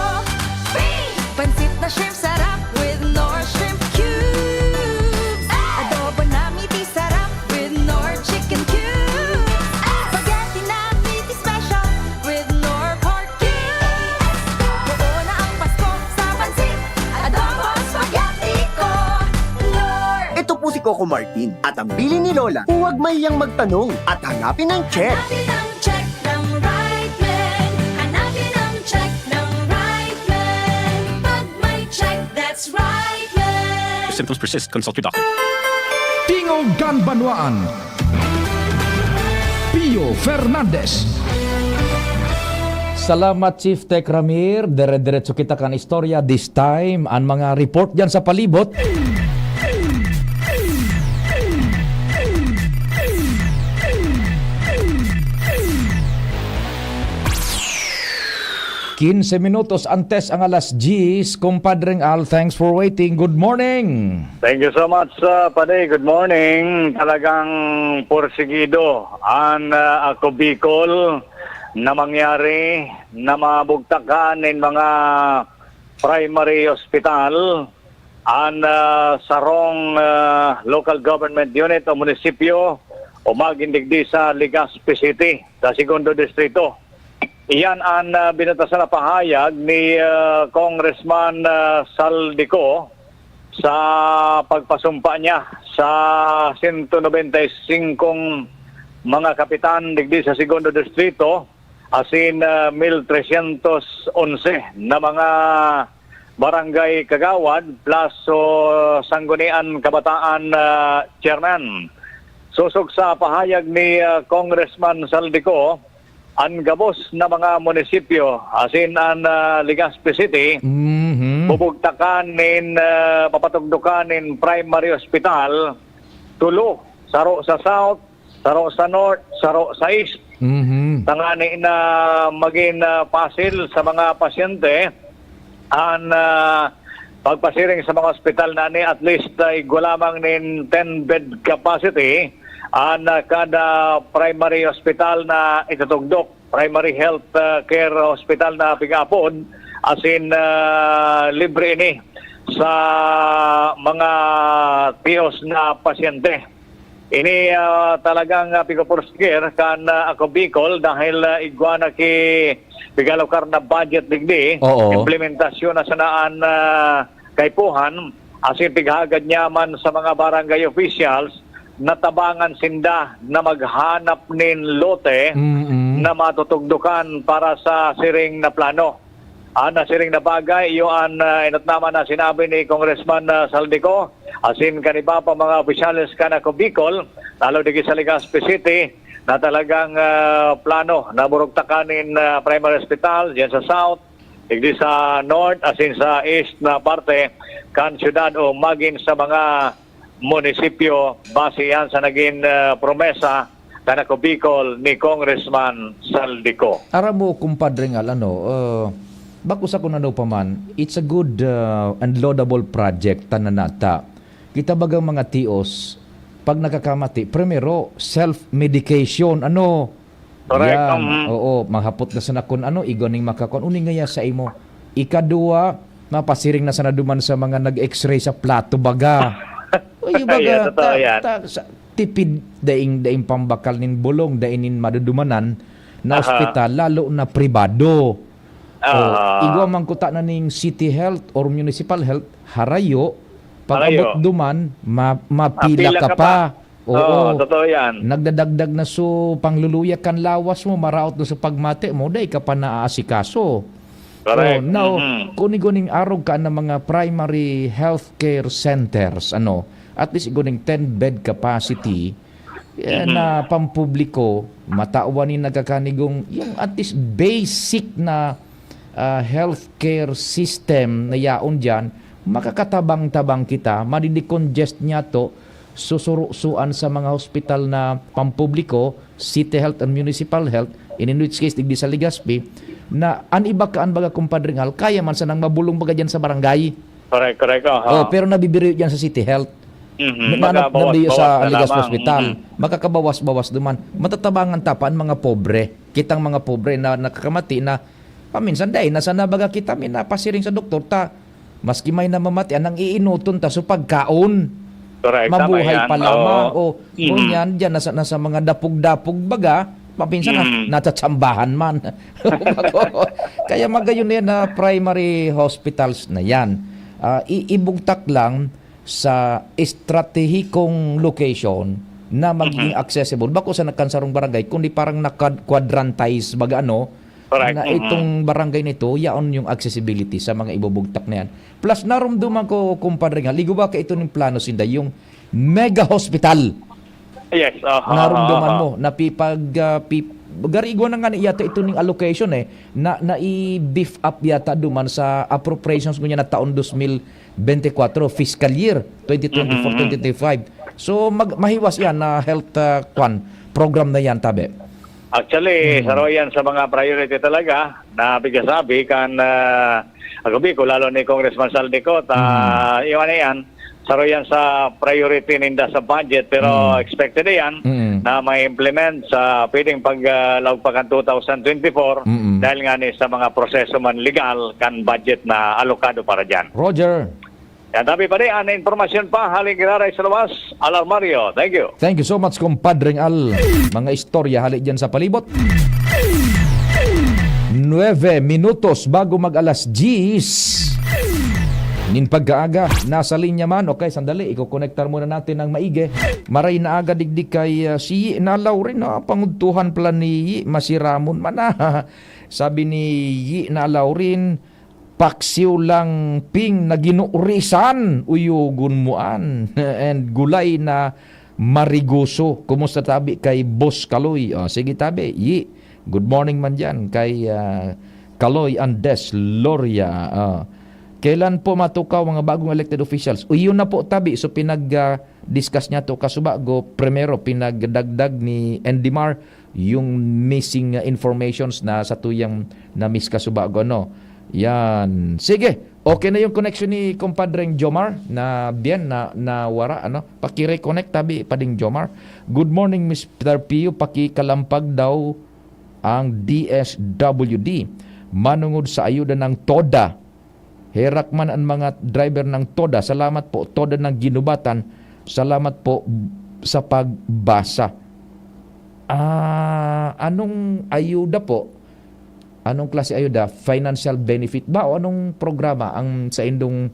Free! Pansit na shrimp sarap with Knorr shrimp cubes. Adobo na meaty sarap with Knorr chicken cubes. Spaghetti na meaty special with Knorr pork cubes. Oo na ang Pasko sa pansit, adobo, spaghetti ko. Knorr! Ito po si Coco Martin at ang bilin ni Lola. Huwag mahiyang magtanong at hanapin ang check. Hanapin ang check ng right man. Hanapin ang check ng right man. Pag may check, that's right man. If symptoms persist, consult your doctor. Tingog kan Banwaan. Pio Fernandez. Salamat, Chief Tech Ramir. Dire-diretso kita kan istorya this time. An mga report diyan sa palibot. Quince minutos antes ang alas diyes, Kumpadreng Al, thanks for waiting. Good morning! Thank you so much, uh, Padi. Good morning. Talagang porsigido an, uh, Ako Bicol na mangyari na mabugtakan nin mga primary hospital an, uh, sarong, uh, local government unit o munisipyo o magin digdi sa Legazpi City, sa Segundo Distrito. Iyan an, ah, binutasan na pahayag ni, ah, Congressman, ah, Saldico sa pagpasumpa niya sa sento nobenta y singkong mga kapitan digdi sa Segundo Distrito, asin, ah, mil tresyentos onse na mga barangay kagawad plus o Sangguniang Kabataan, ah, chairman. Sosog sa pahayag ni, ah, Congressman Saldico, an gabos na mga munisipyo, asin an, ah, Legazpi City, Mhm. bubugtakan nin, ah, papatugdokan nin primary hospital, tulo, saro sa South, saro sa North, saro sa East. Mhm. Tangani na magin, ah, pasil sa mga pasyente an, ah, pagpasiring sa mga ospital na ni at least, ah, igwa lamang nin ten bed capacity an, ah, kada primary hospital na itutugdok, primary health, ah, care hospital na pig-apod, asin, ah, libre ini sa mga tios na pasyente. Ini, ah, talagang, ah, pigpupursige kan, ah, Ako Bicol dahil, ah, igwa na ki pigalukar na budget digdi, Oo. implementasyon na sana an, ah, kaipuhan, asin pighagad niya man sa mga barangay officials na tabangan sinda na maghanap nin lote Mm-mm. na matutugdokan para sa siring na plano. An nasiring na bagay, iyo an, ah, enot naman na sinabi ni Congressman, ah, Saldico, asin kan iba pa mga opisyales kan Ako Bicol, lalo digdi sa Legazpi City, na talagang, ah, plano na burugtakan nin, ah, primary hospital diyan sa South, digdi sa North, asin sa East na parte kan syudad o magin sa mga munisipyo, base yan sa naging, ah, promesa Tana ko Bicol ni Congressman Saldico. Aram mo, kumpadre Ngal, ano, uh, bako sa kun ano pa man, it's a good, uh, and laudable project, tanan nata. Kita bagang mga tios, pag nakakamati, primero, self-medication, ano? Correct, Yan, mm. Oo, mahapot na sana kun ano, igwa ning makakon. Uni ngaya sa imo. Ikadua, mapasiring na sana duman sa mga nag-X-ray sa plato, baga. Uy, baga, Yeah, totoo ta-, yan. ta-, sa, tipid daing, daing pambakal nin bulong, daing nin madudumanan na Aha. ospital, lalo na pribado. Ah. Oh, igwa man kuta na ning city health or municipal health, harayo, pag-abot Harayo. duman, ma-, mapila Mapila ka ka pa. pa. Oo. Oo, totoo yan. Nagdadagdag na so pangluluya kan lawas mo, maraot na so pagmati mo, dai ka pa naaasikaso. Correct. Oh, now, Mhm. kung igo ning arog ka na mga primary healthcare centers, ano, at least igo ning ten bed capacity, eh, Mhm. na pampubliko, matawan ni nagkakanigong, yung at least basic na, ah, healthcare system na yaon diyan, makakatabang-tabang kita, madidecongest niya to, susurusuan sa mga hospital na pampubliko, city health and municipal health, in, in which case, digdi sa Legazpi, na an iba kaan baga, kumpadre Ngal, kaya man sanang mabulong baga diyan sa barangay. Correct, correct, aha. Oh, pero nabibiro diyan sa city health. Mhm. Na, na, Baga, na, nabiyo bawas-bawas sa na Legazpi lamang. Hospital. Mhm. Makakabawas-bawas duman. Matatabangan ta pa an mga pobre. Kitang mga pobre na nakakamati na paminsan dai na sana baga kita minapasiring sa doktor ta, maski may namamati, anang iinoton ta so pagkaon. Correct, tama Mabuhay yan. pa lamang. Oo. O, Mhm. ngunyan, diyan, nasa, nasa mga dapog-dapog baga, mapinsan na, Mhm. natsatsambahan man. Kaya magayon na yan na primary hospitals na yan. Ah, i-, ibugtak lang sa estratehikong location na magiging Mhm. accessible. Bako sa nagkansarong barangay, kundi parang nakad-, quadrantize baga, ano, Correct. na Mhm. itong barangay na ito, yaon yung accessibility sa mga ibubugtak na yan. Plus, narumduman ko, kumpadre Ngal, igo ba ka ito ning plano sinda, yung mega hospital? Yes, aha, Narumduman aha. mo, na pi-, pag, ah, pi-, garigo na nga ni yata ito ning allocation eh, na, na i-beef up yata duman sa appropriations ngunyan na taon dos mil bente kwatro, fiscal year twenty twenty-four, Mhm. twenty twenty-five. So, mag-, mahiwas yan na health, ah, kwan, program na yan, tabi. Actually, Mm. saro yan sa mga priority talaga na pigkasabi kan, ah, Agobi ko, lalo ni Congressman Saldico, ta, Mm. iwan na yan, saro yan sa priority ninda sa budget, pero Mm. expected na yan Mm. na ma-implement sa pwedeng pag, ah, laog pa kan two thousand twenty-four Mm. dahil nga ni sa mga proseso man legal kan budget na alokado para dyan. Roger. Yan, tabi pa di, ang impormasyon pa, haling giraray sa luwas, Alarmario. Thank you. Thank you so much, Compadreng Al. Mga istorya hali dyan sa palibot. Nueve minutos bago mag alas diyes. Nin pagkaaga, nasa linya man. Okay, sandali, ikokonektar muna natin ang maigi. Maray na aga digdi kay, ah, si Yi na Lauren, ah, pangudtuhan pala ni Yi, masiramon man, ah. Sabi ni Yi na Lauren, "Paksiw lang, Ping, na ginurisan, uyogon mo an, and gulay na marigoso." Kumusta tabi kay Boss Kaloy? Oh, sige tabi, Yi. Good morning man diyan kay, ah, Kaloy Andes Loria. Ah, kailan po matukaw mga bagong elected officials? O, yun na po, tabi. So, pinag, ah, discuss niya to kasubago. Primero, pinagdagdag ni Endimar yung missing, ah, informations na sa tuyang na-miss kasubago, ano. Yan. Sige. Okay na yung connection ni Compadreng Jomar na bien na, nawara, ano. Paki-reconnect tabi, Pading Jomar. Good morning, Mister Pio. Pakikalampag daw ang D S W D manungod sa ayuda ng TODA. Herak man ang mga driver ng TODA. Salamat po, TODA ng Ginubatan. Salamat po sa pagbasa. Ah, anong ayuda po? Anong klase ayuda? Financial benefit ba o anong programa ang saindong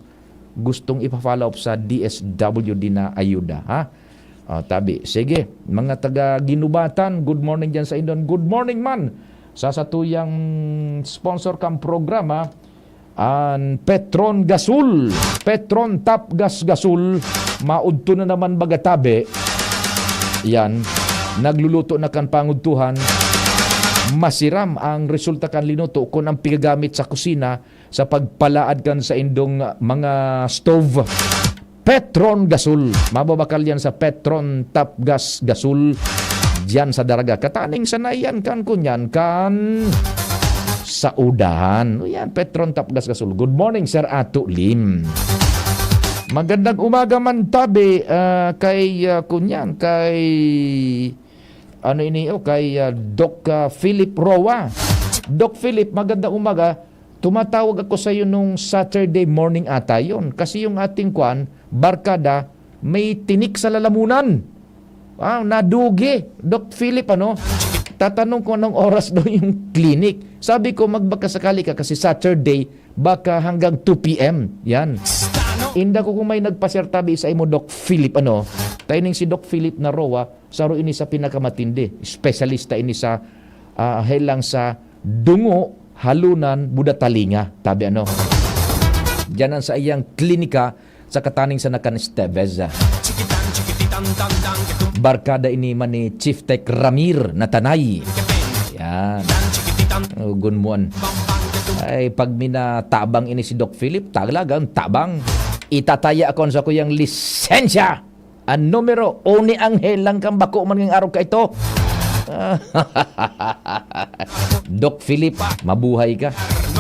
gustong ipa-follow up sa D S W D na ayuda, ha? Ah, tabi. Sige, mga taga Ginubatan, good morning diyan sa indon. Good morning man sa satuyang sponsor kang programa, an Petron Gasol. Petron Top Gas Gasol. Maudto na naman baga tabi. Yan. Nagluluto na kan pangudtuhan. Masiram ang resulta kan linuto kun ang pigagamit sa kusina sa pagpalaad kan saindong mga stove. Petron Gasol. Mababakal yan sa Petron Top Gas Gasol. diyan sa Daraga. Kataning sana iyan kan kunyan kan Saudahan. O yan, Petron Tapgas Gasol. Good morning, Sir Ato Lim. Magandang umaga man tabi, ah, kay, ah, kunyan, kay, ano ini, oh, kay, ah, Doc, ah, Philip Roa. Doc Philip, magandang umaga. Tumatawag ako sa iyo nung Saturday morning ata yun. Kasi yung ating kwan, barkada, may tinik sa lalamunan. Ah, nadugi. Doc Philip, ano? Tatanong ko anong oras daw yung clinic. Sabi ko, magbaka sakali ka kasi Saturday, baka hanggang two P M. Yan. Inda ko kung may nagpasertabi sa imo, Doc Philip, ano? Taining si Doc Philip na Roa, saro ini sa pinakamatindi. Espesyalista ini sa, ah, helang sa dungo, halunan, buda talinga. Tabi, ano? Diyan ang sa iyang klinika sa kataning sa Nakan Esteves. Barkada ini man ni Chief Tech Ramir na Tanay. Yan. Ugon mo an. Ay, pag minatabang ini si Doc Philip, talagang tabang. Itataya ko sa kuyang lisensya. Ang numero, uni ang helang kang bako man ngayong araw ka ito. Doc Philip, mabuhay ka.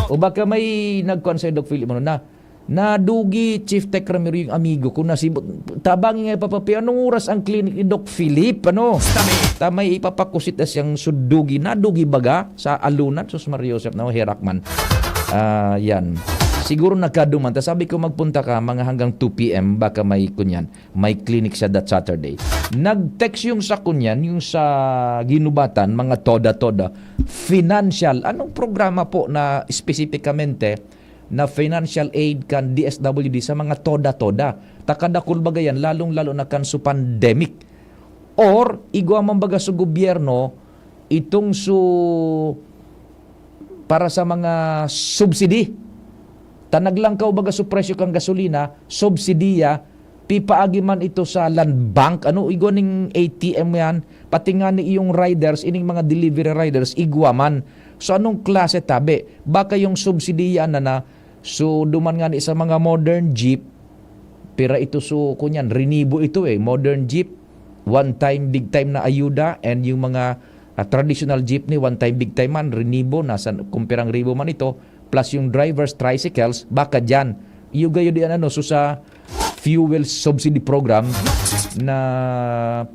O baka may nagkuhan sa'yo, Doc Philip, ano na, nadugi, Chief Tech Ramiro, yung amigo ko, na si, tabangi nga, Papa P, anong oras ang clinic ni Doc Philip? Ano? Ta may ipapakusit na siyang sudugi. Nadugi baga sa alunan? Sus, Maria Joseph, na herak man. Ah, yan. Siguro nagkaduman. Ta sabi ko, magpunta ka, mga hanggang two P M, baka may kunyan. May clinic siya that Saturday. Nag-text yung sa kunyan, yung sa Ginubatan, mga toda-toda. Financial. Anong programa po na espesipikamente na financial aid kan D S W D sa mga toda-toda? Takadakul baga yan, lalong-lalo na kan su pandemic. Or, igwa man baga su gobyerno, itong su, para sa mga subsidy. Ta naglangkaw baga su presyo kan gasolina, subsidiya, pipaagi man ito sa Land Bank, ano, igwa ning A T M yan, pati nga ni iyong riders, ining mga delivery riders, igwa man. So, anong klase tabi? Baka yung subsidiya na na, so, duman nga ni sa mga modern jeep, pira ito, so, kunyan, rinibo ito eh, modern jeep, one time, big time na ayuda, and yung mga, ah, traditional jeepney, one time, big time man, rinibo, nasa kung pirang ribo man ito, plus yung drivers, tricycles, baka dyan. Iyo gayo di ano, so sa fuel subsidy program na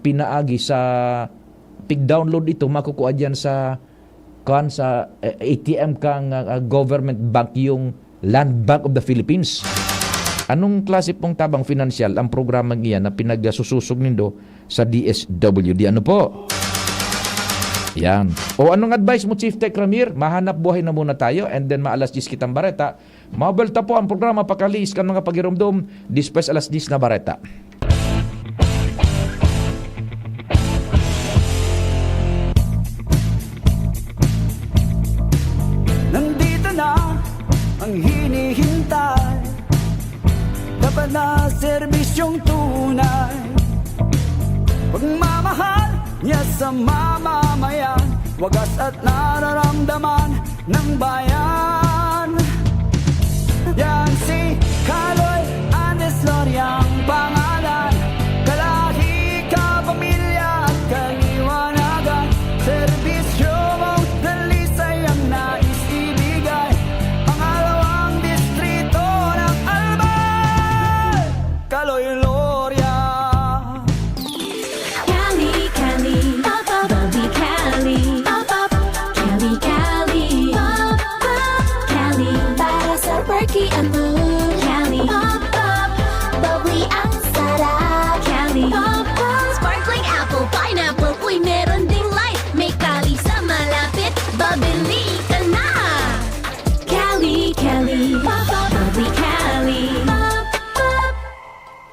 pinaagi sa pig-download ito, makukuha dyan sa, kuwan, sa, eh, A T M kang, ah, ah, government bank, yung Land Bank of the Philippines. Anong klase pong tabang financial ang programang iyan na pinagsususog nindo sa D S W D? Ano po? Yan. O anong advice mo, Chief Tech Ramir? Mahanap buhay na muna tayo and then maalas diyes kitang bareta. Mabelta po ang programa Pakaliis kan mga pagiromdom, despues alas diyes na bareta. Nandito na ang hinihintay. Dapat na serbisyong tunay. Pagmamahal niya sa mamamayan. Wagas at nararamdaman ng bayan. Yan si Kaloy Andes Loria ang pangalan. Kalahi, kapamilya at kaliwanagan. Serbisyo mong dalisay ang nais ibigay. Pangalawang distrito ng Albay. Kaloy Loria. Cali, Cali, pop, pop, bubbly Cali, pop, pop, Cali, Cali, pop, pop, Cali, para sa perky at mood. Cali, pop, pop, bubbly ang sarap. Cali, pop, pop, sparkling apple, pineapple, uy, meron ding light. May Cali sa malapit, babili ka na. Cali, Cali, pop, pop, bubbly Cali, pop, pop,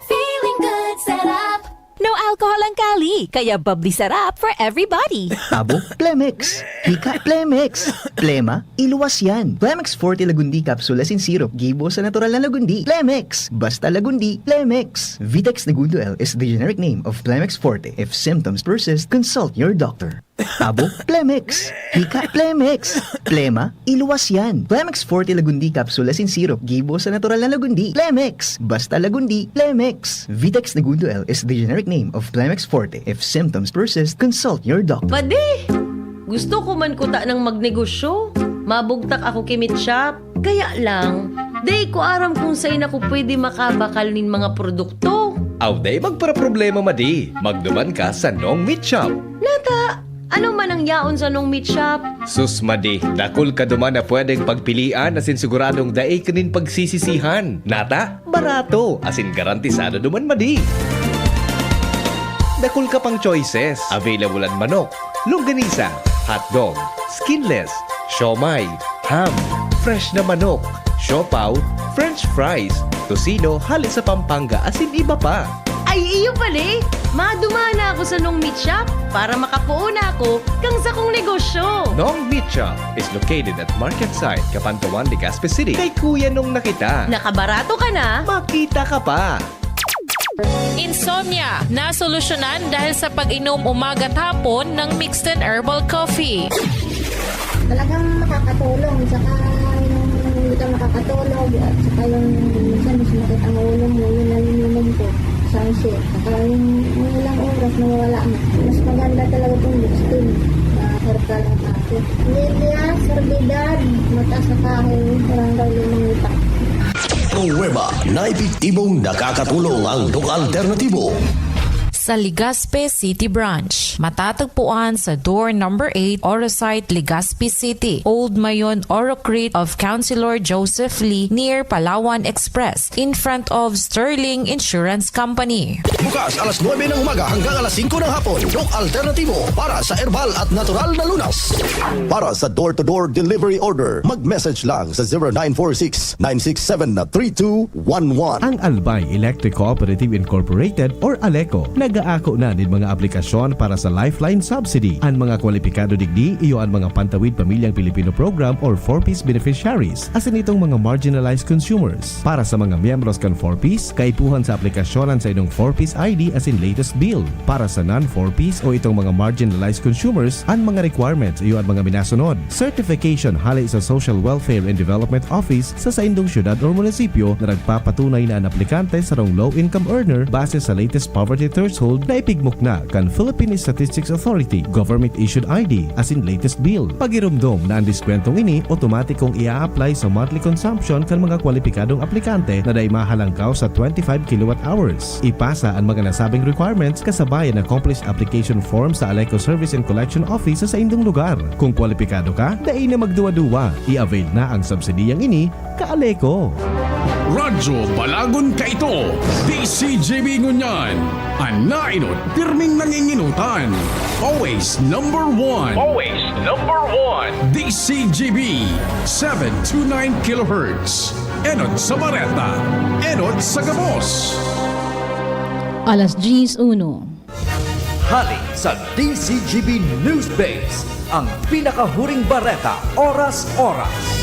feeling good, sarap. No alcohol ang Cali, kaya bubbly sarap for everybody. Tabo, Plemex. Hika, Plemex. Plema, iluwas yan. Plemex Forte Lagundi Capsule as in syrup. Gibo sa natural na Lagundi. Plemex. Basta Lagundi, Plemex. Vitex Negundo L is the generic name of Plemex Forte. If symptoms persist, consult your doctor. Tabo, Plemex. Hika, Plemex. Plema, iluwas yan. Plemex Forte Lagundi Capsule asin Syrup, gibo sa natural na lagundi. Plemex. Basta lagundi, Plemex. Vitex Negundo L is the generic name of Plemex Forte. If symptoms persist, consult your doctor. Madi! Gusto ko man kuta ng magnegosyo. Mabugtak ako ki Meat Shop. Kaya lang, dai ko aram kung sain ako pwede makabakal nin mga produkto. Aw, dai magparaproblema, Madi. Magduman ka sa Nong Meat Shop. Nata, ano man ang yaon sa Nong Meat Shop? Sus, Madi, dakul ka duman na pwedeng pagpilian asin siguradong dai ka nin pagsisisihan. Nata, barato, asin garantisado duman, Madi. Dakul ka pang choices. Available an manok, longganisa, hotdog, skinless, siomai, ham, fresh na manok, siopaw, french fries, tocino hale sa Pampanga asin iba pa. Ay, iyo pala eh! Madumana ako sa Nong Meat Shop para makapoon ako kang sakong negosyo. Nong Meat Shop is located at Market Site, Kapantawan, Legazpi City. Kay Kuya Nong na kita. Nakabarato ka na, makita ka pa. Insomnia, nasolusyonan dahil sa pag-inom umaga at hapon ng Mixton Herbal Coffee. Talagang makakatulong. Saka yung hindi ka makakatulog at saka yung minsan masakit ang ulo mo, yun ang ininom ko. Sunset. Saka yung, yung ilang oras nawawala na. Mas maganda talaga itong Mixton na herbal na coffee. Lilia Sorbidad, Mata sa Kahoy, Barangay Limang Lipa. Pruweba na epektibong nakakatulong ang Doc Alternatibo. Sa Legazpi City Branch, matatagpuan sa door number eight, Orosite, Legazpi City, Old Mayon, Orocrit of Councilor Joseph Lee, near Palawan Express, in front of Sterling Insurance Company. Bukas alas nuebe ng umaga hanggang alas singko ng hapon, Doc Alternatibo para sa herbal at natural na lunas. Para sa door-to-door delivery order, mag-message lang sa zero nine four six, nine six seven, three two one one. Ang Albay Electric Cooperative Incorporated or ALECO, nag-aako na nin mga aplikasyon para sa Lifeline Subsidy. An mga kwalipikado digdi iyo an mga Pantawid Pamilyang Pilipino Program or four Ps beneficiaries, asin itong mga marginalized consumers. Para sa mga miyembros kan four Ps, kaipuhan sa aplikasyon an saindong four Ps I D asin latest bill. Para sa non-four Ps o itong mga marginalized consumers, an mga requirements iyo an mga minasunod. Certification hale sa Social Welfare and Development Office sa saindong syudad o munisipyo na nagpapatunay na an aplikante sarong low-income earner base sa latest poverty threshold na ipigmukna kan Philippine Statistics Authority, government-issued I D, asin latest bill. Pagiromdom na an diskwentong ini otomatikong ia-apply sa monthly consumption kan mga kwalipikadong aplikante na dai mahalangkaw sa twenty-five kilowatt hours. Ipasa an mga nasabing requirements kasabay an accomplished application form sa ALECO Service and Collection Office sa saindong lugar. Kung kwalipikado ka, dai na magduwa-duwa. I-avail na ang subsidiyang ini, ka-ALECO. Radyo Balagon Kaito, D C G B Ngunyan. An nainot, pirming nanginginutan. Always number one. Always number one. D C G B, seven two nine kilohertz. Enot sa bareta, enot sa gabos. Alas diyes uno. Hali sa D C G B News Base, ang pinakahuring bareta, oras-oras.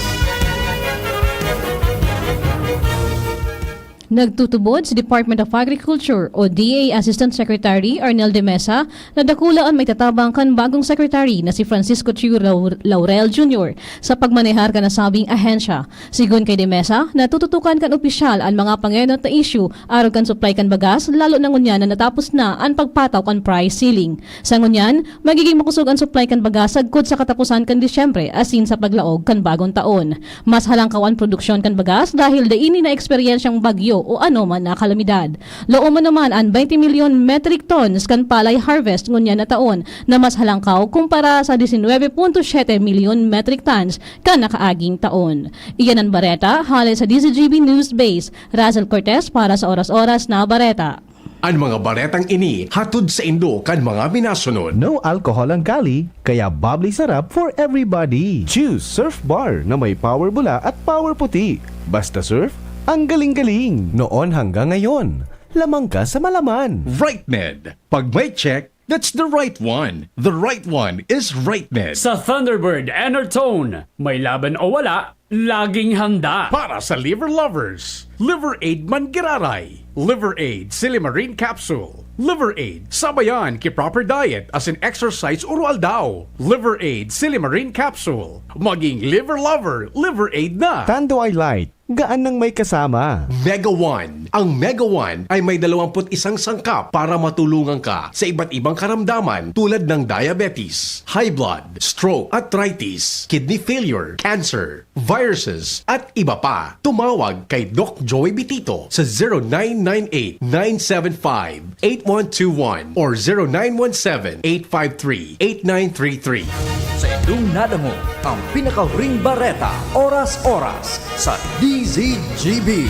Nagtutubod si Department of Agriculture o D A Assistant Secretary Arnel de Mesa na dakula an maitatabang kan bagong secretary na si Francisco Chiu Lau-, Laurel Junior sa pagmanehar kan nasabing ahensya. Sigon kay de Mesa, natututukan kan opisyal an mga pangenot na isyu arog kan supply kan bagas, lalo na ngunyan na natapos na an pagpataw kan price ceiling. Sa ngunyan, magiging makosog an supply kan bagas sagkod sa kataposan kan Disyembre asin sa paglaog kan bagong taon. Mas halangkaw an produksyon kan bagas dahil dai ini naeksperyensyang bagyo o anoman na kalamidad. Laom man naman an twenty milyon metric tons kan palay harvest ngunyan na taon na mas halangkaw kumpara sa disinwebe punto siyete milyon metric tons kan nakaaging taon. Iyan an bareta hale sa D Z G B News Base. Razel Cortez para sa Oras-Oras na Bareta. An mga baretang ini hatod saindo kan mga minasunod. No alcohol ang Cali, kaya bubbly sarap for everybody. Choose Surf Bar na may power bula at power puti. Basta surf, ang galing-galing. Noon hanggang ngayon, lamang ka sa malaman. Right Med. Pag may check, that's the right one. The right one is Right Med. Sa Thunderbird Enertone, may laban o wala, laging handa. Para sa liver lovers, Liver Aid Mangiraray, Liver Aid Silimarin Capsule, Liver Aid, sabayan ki proper diet asin exercise oro-aldaw. Liver Aid Silimarin Capsule. Maging liver lover, Liver Aid na! Tanduay Light, gaan nang may kasama. Mega One. Ang Mega One ay may dalawampu't isang sangkap para matulungan ka sa iba't ibang karamdaman tulad ng diabetes, high blood, stroke, arthritis, kidney failure, cancer, viruses, at iba pa. Tumawag kay Doc Joey Bitito sa zero nine nine eight, nine seven five, eight one two one or zero nine one seven, eight five three, eight nine three three. Sa indong nadangog ang pinakahuring bareta, oras-oras, sa D Z G B.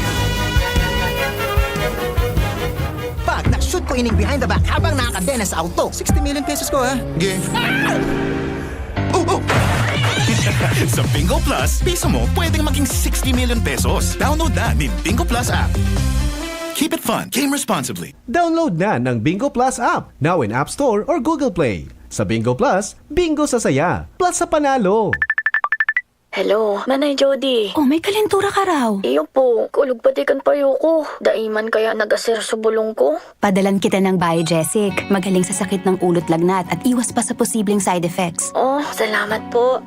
Pag na-shoot ko ining behind the back habang nakakadena sa auto. Sixty million pesos ko, ha? Ge. Oh, oh! Sa Bingo Plus, piso mo pwedeng maging sixty million pesos. Download na nin Bingo Plus app. Keep it fun. Game responsibly. Download na ng Bingo Plus app, now in App Store or Google Play. Sa Bingo Plus, bingo sa saya, plus sa panalo. Hello, Nanay Jody. Oh, may kalentura ka raw. Iyo po, kulog pati kan payo ko. Dai man kaya nag-aser sa bulong ko. Padalan kita ng Biogesic. Magaling sa sakit ng ulo't lagnat at iwas pa sa posibleng side effects. Oh, salamat po.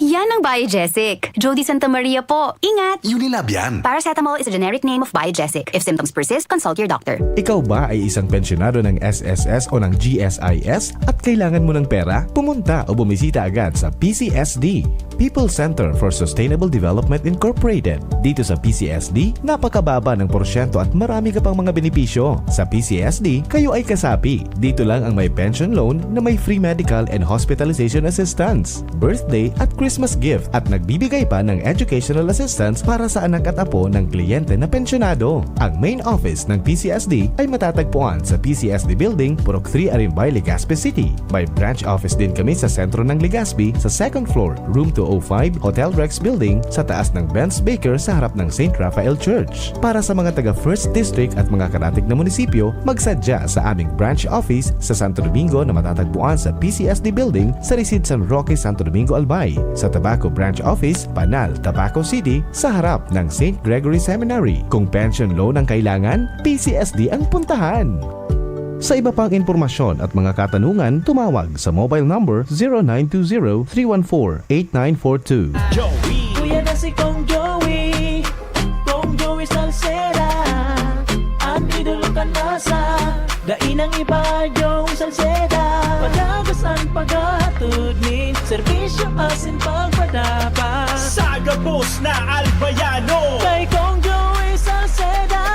Yan ang Biogesic. Jody Santa Maria po. Ingat! Unilab yan. Paracetamol is a generic name of Biogesic. If symptoms persist, consult your doctor. Ikaw ba ay isang pensyonado ng S S S o ng G S I S at kailangan mo ng pera? Pumunta o bumisita agad sa P C S D, People Center for Sustainable Development Incorporated. Dito sa P C S D, napakababa ng porsyento at marami ka pang mga benepisyo. Sa P C S D, kayo ay kasapi. Dito lang ang may pension loan na may free medical and hospitalization assistance, birthday at Christmas gift at nagbibigay pa ng educational assistance para sa anak at apo ng kliyente na pensyonado. Ang main office ng P C S D ay matatagpuan sa P C S D Building, Purok three, Arimbay, Legazpi City. May branch office din kami sa sentro ng Legazpi, sa second floor, room two oh five, Hotel Rex Building, sa taas ng Benz Baker sa harap ng Saint Raphael Church. Para sa mga taga First District at mga karatig na munisipyo, magsadya sa aming branch office sa Santo Domingo na matatagpuan sa P C S D Building sa Resides San Roque, Santo Domingo, Albay, sa Tabaco Branch Office, Panal, Tabaco City, sa harap ng Saint Gregory Seminary. Kung pension loan ang kailangan, P C S D ang puntahan. Sa iba pang impormasyon at mga katanungan, tumawag sa mobile number zero nine two zero, three one four, eight nine four two. Joey. Kuya na si Kong Joey. Kong Joey Salceda. An idolo kan masa. Dai nang iba, Joey Salceda. Padagos an paghahatod nin serbisyo asin pagpadabang. Sa gabos na Albayano. Kay Kong Joey Salceda.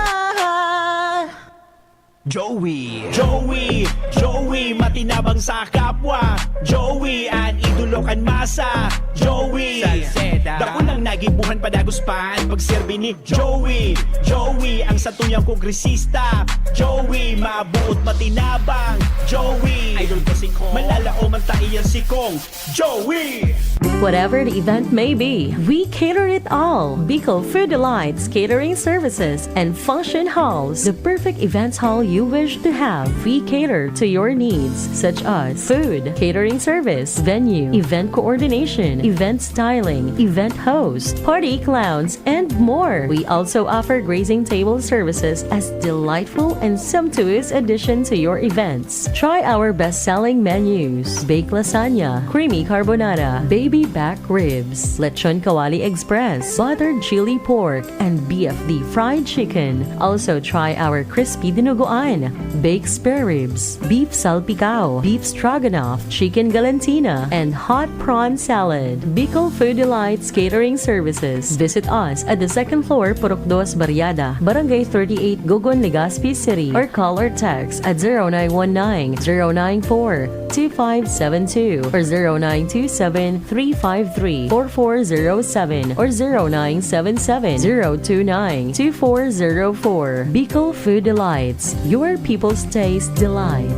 Joey. Joey, Joey, matinabang sa kapwa. Joey, an idolo kan masa. Joey. Salceda. Dakul nang nagibohan, padagos pa an pagserbi ni Joey. Joey, ang satuyang kongresista. Joey, mabuot, matinabang. Joey. Idol ko si Kong. Malalaoman ta iyan si Kong. Joey! Whatever the event may be, we cater it all. Bicol Food Delights Catering Services and Function Halls, the perfect events hall you wish to have. We cater to your needs, such as food, catering service, venue, event coordination, event styling, event host, party clowns, and more. We also offer grazing table services as delightful and sumptuous addition to your events. Try our best-selling menus: baked lasagna, creamy carbonara, baby back ribs, lechon kawali express, buttered chili pork, and B F D fried chicken. Also try our crispy dinuguan, baked spare ribs, beef salpicao, beef stroganoff, chicken galantina, and hot prawn salad. Bicol Food Delights Catering Services. Visit us at the second floor, Purok Dos Barriada, Barangay thirty-eight, Gogon, Legazpi City, or call or text at zero nine one nine, zero nine four, two five seven two or zero nine two seven, three five three, four four zero seven or zero nine seven seven, zero two nine, two four zero four. Bicol Food Delights, your people's taste delight.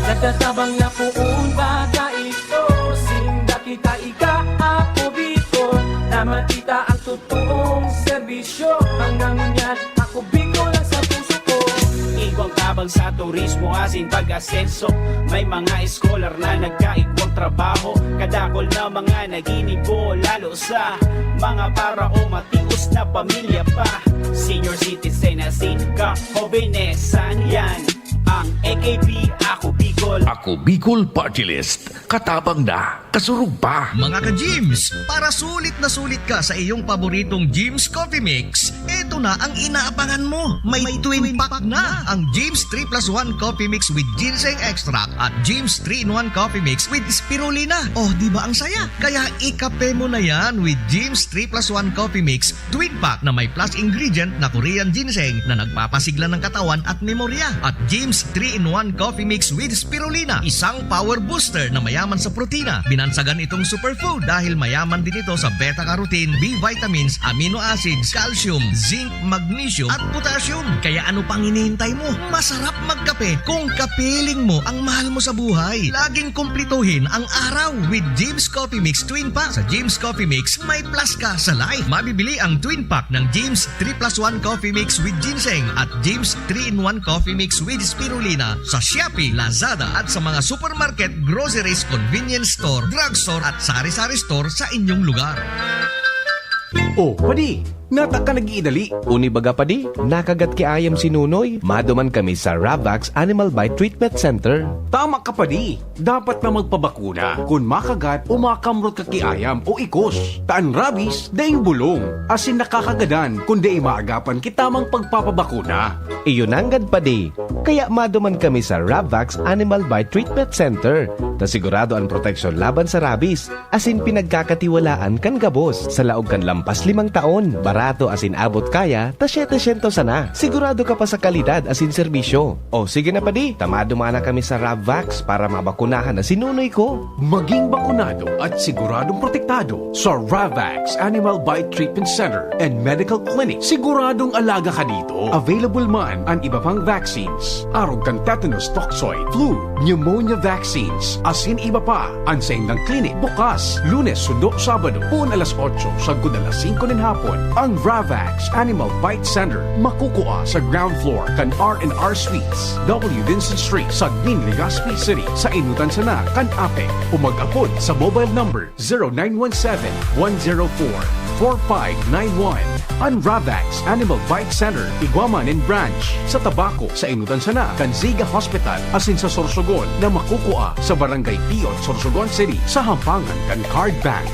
Nagtatabang na poon baka ito, sinda kita ika, ako Bicol, na makita ang totoong serbisyo. Ang nangunyan, ako Bicol ang sa puso ko. Igwang tabang sa turismo asin pag-asenso. May mga scholar na nagkaigwang trabaho. Kadakol na mga naginibo, lalo sa mga para o matios na pamilya pa. Senior citizen asin ka, hobenesan yan. A K P, ako Bicol. Ako Bicol Party List. Katabang na, kasurog pa. Mga ka-Jims, para sulit na sulit ka sa iyong paboritong Jims Coffee Mix, eto na ang inaabangan mo. May twin pack na ang Jims three plus one Coffee Mix with Ginseng Extract at Jims three-in-one Coffee Mix with Spirulina. Oh, di ba ang saya? Kaya ikape mo na yan with Jims three plus one Coffee Mix Twin Pack na may plus ingredient na Korean ginseng na nagpapasigla ng katawan at memorya, at James three-in-one Coffee Mix with Spirulina, isang power booster na mayaman sa protina. Binansagan itong superfood dahil mayaman din ito sa beta-carotene, B vitamins, amino acids, calcium, zinc, magnesium, at potassium. Kaya ano pang hinihintay mo? Masarap magkape kung kapiling mo ang mahal mo sa buhay. Laging kumplituhin ang araw with James Coffee Mix Twin Pack. Sa James Coffee Mix, may plus ka sa life. Mabibili ang Twin Pack ng James three plus one Coffee Mix with Ginseng at James three-in-one Coffee Mix with Spirulina sa Shopee, Lazada at sa mga supermarket, groceries, convenience store, drugstore at sari-sari store sa inyong lugar. Oh, padi, nata ka nag-iidali? Uni baga, padi, nakagat ki ayam si Nunoy. Maduman kami sa Ravax Animal Bite Treatment Center. Tama ka, padi. Dapat na magpabakuna kun makagat o makamrot ka ki ayam o ikos. Ta an rabies, daing bulong, asin nakakagadan kun dai maagapan ki tamang pagpapabakuna. Iyo nanggad, padi. Kaya maduman kami sa Ravax Animal Bite Treatment Center, ta sigurado an proteksyon laban sa rabies, asin pinagkakatiwalaan kan gabos. Sa laog kan lampas limang taon, barato asin abot kaya ta setecientos sana. Sigurado ka pa sa kalidad asin serbisyo. O sige na, padi, ta maduman na kami sa Ravax para mabakunahan na si Nunoy ko. Maging bakunado at siguradong protektado sa Ravax Animal Bite Treatment Center and Medical Clinic. Siguradong alaga ka dito. Available man an iba pang vaccines, arog kan tetanus toxoid, flu, pneumonia vaccines, asin iba pa. An saindang klinik bukas Lunes sundo Sabado, poon alas otso sagkod alas singko nin hapon. An Ravax Animal Bite Center makukua sa ground floor kan R and R Suites, W Vincent Street, Sagmin, Legazpi City, sa enotan sana kan APEC, o mag-apod sa mobile number zero nine one seven, one zero four, four five nine one. An Ravax Animal Bite Center igwa man nin branch sa Tabaco, sa enotan sana kan Ziga Hospital, asin sa Sorsogon na makukua sa Barangay Piot, Sorsogon City, sa hampangan kan Card Bank.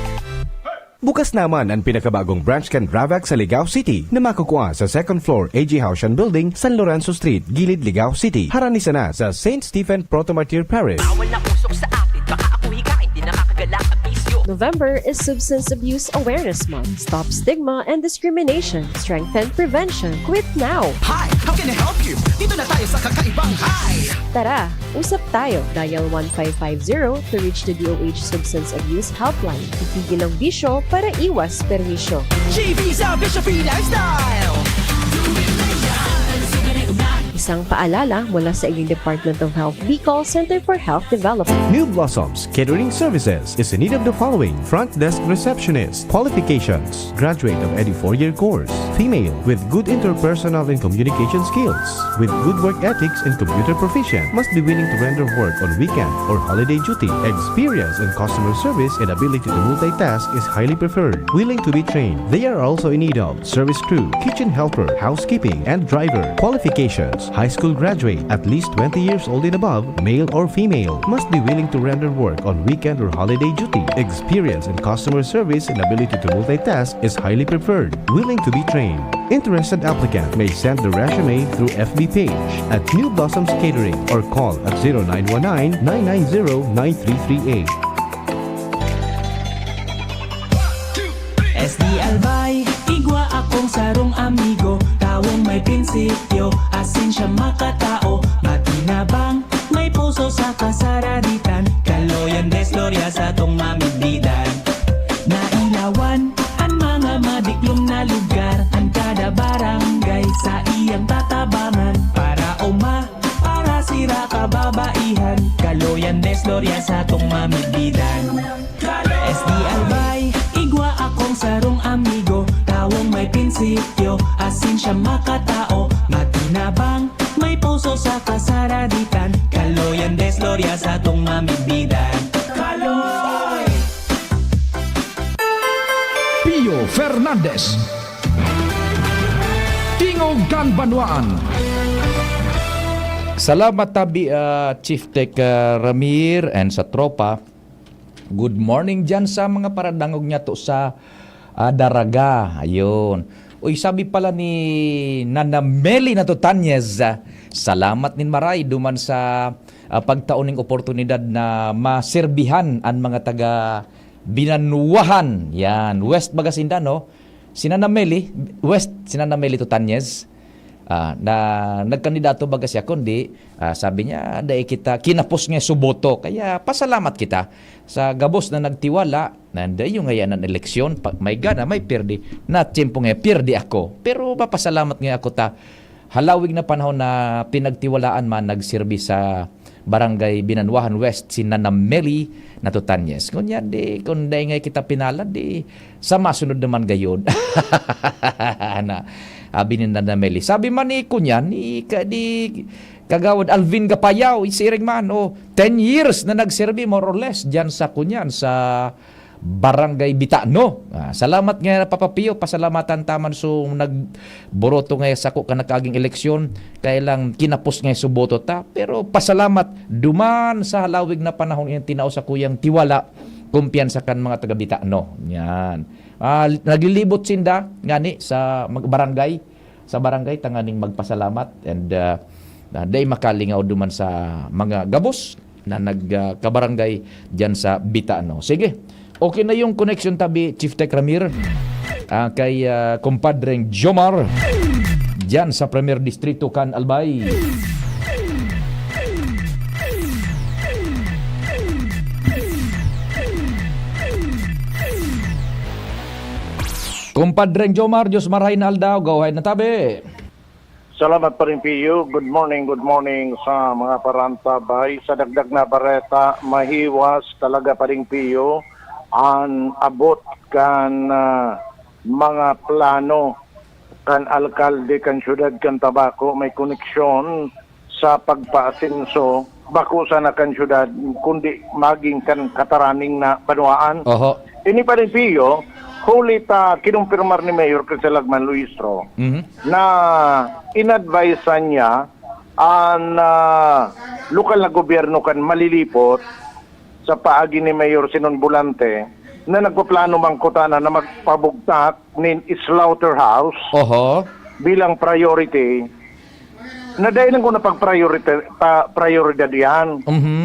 Bukas naman an pinakabagong branch kan Ravax sa Ligao City na makukua sa second floor A G Haushan Building, San Lorenzo Street, Gilid, Ligao City, harani sana sa Saint Stephen Proto-Martyr Parish. Bawal na usok sa atin, baka ako hikain, di nakakagala ang bisyo. November is Substance Abuse Awareness Month. Stop stigma and discrimination. Strengthen prevention. Quit now! Hi! How can I help you? Dito na tayo sa kakaibang Hi! Tara, usap tayo. Dial one five five zero to reach the D O H Substance Abuse Helpline. Itigil ang bisyo para iwas perwisyo. G V sa Bisyo Free Lifestyle! Isang paalala mula sa inyong Department of Health Bicol Center for Health Development. New Blossoms Catering Services is in need of the following: front desk receptionist, qualifications, graduate of any four-year course, female, with good interpersonal and communication skills, with good work ethics and computer proficient, must be willing to render work on weekend or holiday duty. Experience in customer service and ability to multitask is highly preferred. Willing to be trained. They are also in need of service crew, kitchen helper, housekeeping, and driver. Qualifications: high school graduate, at least twenty years old and above, male or female. Must be willing to render work on weekend or holiday duty. Experience in customer service and ability to multitask is highly preferred. Willing to be trained. Interested applicant may send the resume through F B page at New Blossoms Catering or call at zero nine one nine, nine nine zero, nine three three eight. S D Albay, igwa akong sarong amigo, tawong may prinsipyo, asin siya makatao, matinabang, may puso sa kasaraditan, kaloyan, desglorya sa tong mamidbidan. Nailawan an mga madiklom na lugar, an kada barangay sa iyang tatabangan, para uma, para sira kababaihan, kaloyan, desglorya sa tong mamidbidan. S D Albay, igwa akong sarong amigo, tawong may prinsipyo, asin siya makatao, matinabang, may puso sa kasaraditan, kaloyan, desglorya sa tong mamidbidan. Kaloy! Pio Fernandez. Tingog kan Banwaan. Salamat tabi, ah, Chief Tech, ah, Ramir and sa tropa. Good morning diyan sa mga paradangog niya to sa, ah, Daraga. Ayun. Uy, sabi pala ni Nana Meli Natutanyez, ah, salamat nin maray duman sa, ah, pagtao ning oportunidad na maserbihan an mga taga Binanwahan. Yan. West baga sinda, no? Si Nana Meli, West, si Nana Meli Tutanyez, ah, na nagkandidato baga siya, kundi, ah, sabi niya, "Dai kita, kinapos nga su boto." Kaya pasalamat kita sa gabos na nagtiwala, na dai yung ngayon ang eleksyon, pa, may gana, may pirdi, na tiyempo nga pirdi ako. Pero mapasalamat nga ako ta, halawig na panahon na pinagtiwalaan man nagserbi sa Barangay Binanwahan West si Nana Meli Natutanyes. Ngunyan, di, kung dai nga kita pinalad, di, sa masunod naman gayod. Na, abi ni Nana Meli. Sabi man ni, kunyan, ni, ka, di, Kagawad Alvin Gapayaw, isiring man, oh, ten years na nagserbi, more or less, dyan sa kunyan, sa Barangay Bitano. Ah, salamat nga, Papa Pio, pasalamatan ta man so nagboroto nga sako kan nakaaging eleksyon, kaya lang kinapos nga su boto ta. Pero pasalamat, duman sa halawig na panahon, yung tinao sa kuyang tiwala, kumpiyansa kan mga taga Bitano. Yan. Ah, naglilibot sinda, ngani, sa mag-, barangay, sa barangay, tanganing magpasalamat, and, ah, ah, dai makalingaw duman sa mga gabos na nag, ah, kabarangay diyan sa Bitano. Sige, okay na yung connection tabi, Chief Tech Ramir, ah, kay, ah, Compadreng Jomar diyan sa Premier Distrito kan Albay. Compadreng Jomar, Diyos marahay na aldaw, go ahead na tabi. Salamat, Paring Pio. Good morning, good morning sa mga parantabay. Sa dagdag na bareta, mahiwas talaga, Paring Pio, an abot kan, ah, mga plano kan alkalde kan siyudad kan Tabaco. May koneksyon sa pagpaasenso, bako sana kan syudad, kundi maging kan kataraning na banwaan. Oho. Ini pa rin, Pio, huli ta kinumpirmar ni Mayor Crisel Lagman Luistro Mhm. na inadvisean niya an, ah, lokal na gobyerno kan Malilipot sa paagi ni Mayor Sinon Volante na nagpaplano man kutana na magpabugtak nin slaughterhouse Oho. bilang priority, na dai lang ko na pag-priority, pa, prioridad yan. Mhm.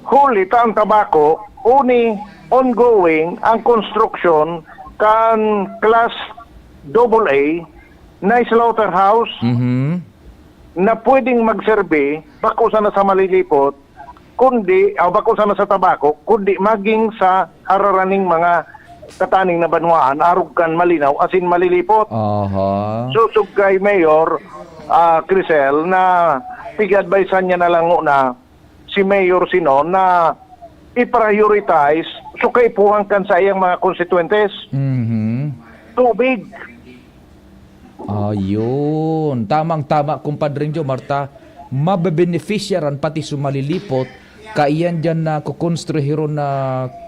Huli ta ang Tabaco, uni, ongoing ang construction kan class double A na slaughterhouse Mhm. na pwedeng magserbi, bako sana sa Malilipot, kundi, ah, bako sana sa Tabaco, kundi maging sa hararaning mga kataning na banwaan, arog kan Malinaw asin Malilipot. Aha. So, sugkay Mayor, ah, Crisel, na pig-advisean niya na lang na si Mayor Sinon na i-prioritize so kaipuhan kan sa iyang mga konstituentes. Mhm. Tubig. Ayun. Tamang-tama, Compadre Jomar, ta mabebenepisyaran pati sa Malilipot, kaiyan diyan na kukonstruhiron na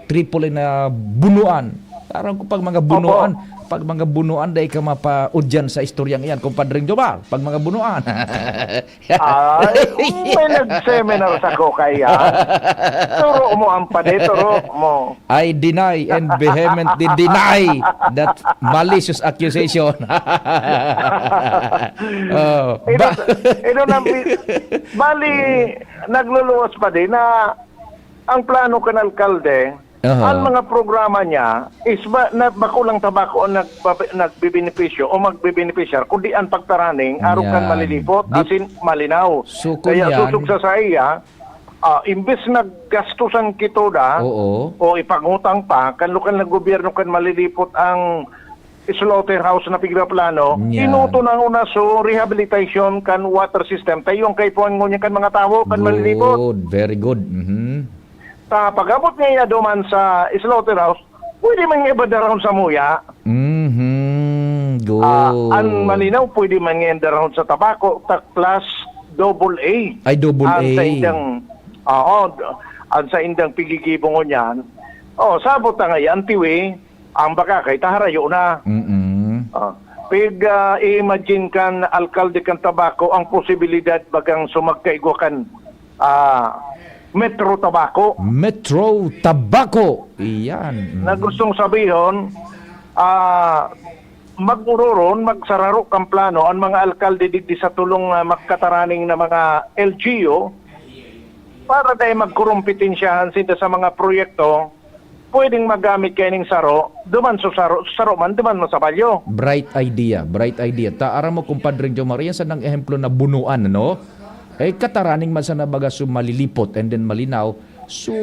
triple na bunuan. Parang ko pag mga Opo. bunuan, pag mga bunuan, dai ka mapaudyan sa istoryang iyan, Compadre Jomar, pag mga bunuan. Ay, may nag-seminar sa ko kaya. Turo mo ang padi, turo mo. I deny and vehemently deny that malicious accusation. Oh, Ito, ba- ito na, bali, nagluluwas pa din na ang plano kan alkalde, Aha. ang mga programa niya is ba, na bako lang Tabaco ang nagpapi-, nagbibenepisyo o magbibenepisyar, kundi ang pagtaraning, arog kan Yan. Malilipot, Di- asin Malinaw. So, Kaya kunyan susog sa saiya, ah, imbes na gastusan kito da, Oo. o ipangutang pa, kan lokal na gobyerno kan Malilipot ang slaughterhouse na pigpaplano, Yan. inuto na una so rehabilitation kan water system. Tayo ang kaipuhan ngunyan kan mga tawo, kan Malilipot. Good, very good. Mhm. Ta, pag-abot niya duman sa slaughterhouse, pwede man nga iba darahon sa muya. Mhm, good. Ah, ang Malinaw, pwede man nga darahon sa Tabaco, ta class double A. Ay, double Ang A. sa indang, oo, d-, ang sa indang pigigibo ngunyan. Oh, sabot na nga yan, tiwi, ang baka kay taharayo na. Mm-mm. Ah, Pig, ah, i-imagine kan alkalde kan Tabaco ang posibilidad bagang sumagkaigwa kan, ah, Metro Tabaco. Metro Tabaco. Iyan. Mm. Na gustong sabihon, ah, mag-ururon, magsararo kan plano ang mga alkalde digdi sa tolong, ah, magkataraning na mga L G U para dai magkurumpetensyahan sinda sa mga proyekto pwedeng magamit kaining saro, duman sa saro, saro man, duman man sa balyo. Bright idea, bright idea. Ta, aram mo, Compadre Jomar, yan sanang ehemplo na bunuan, ano? Eh, kataraning man sana baga so Malilipot and then Malinao. So,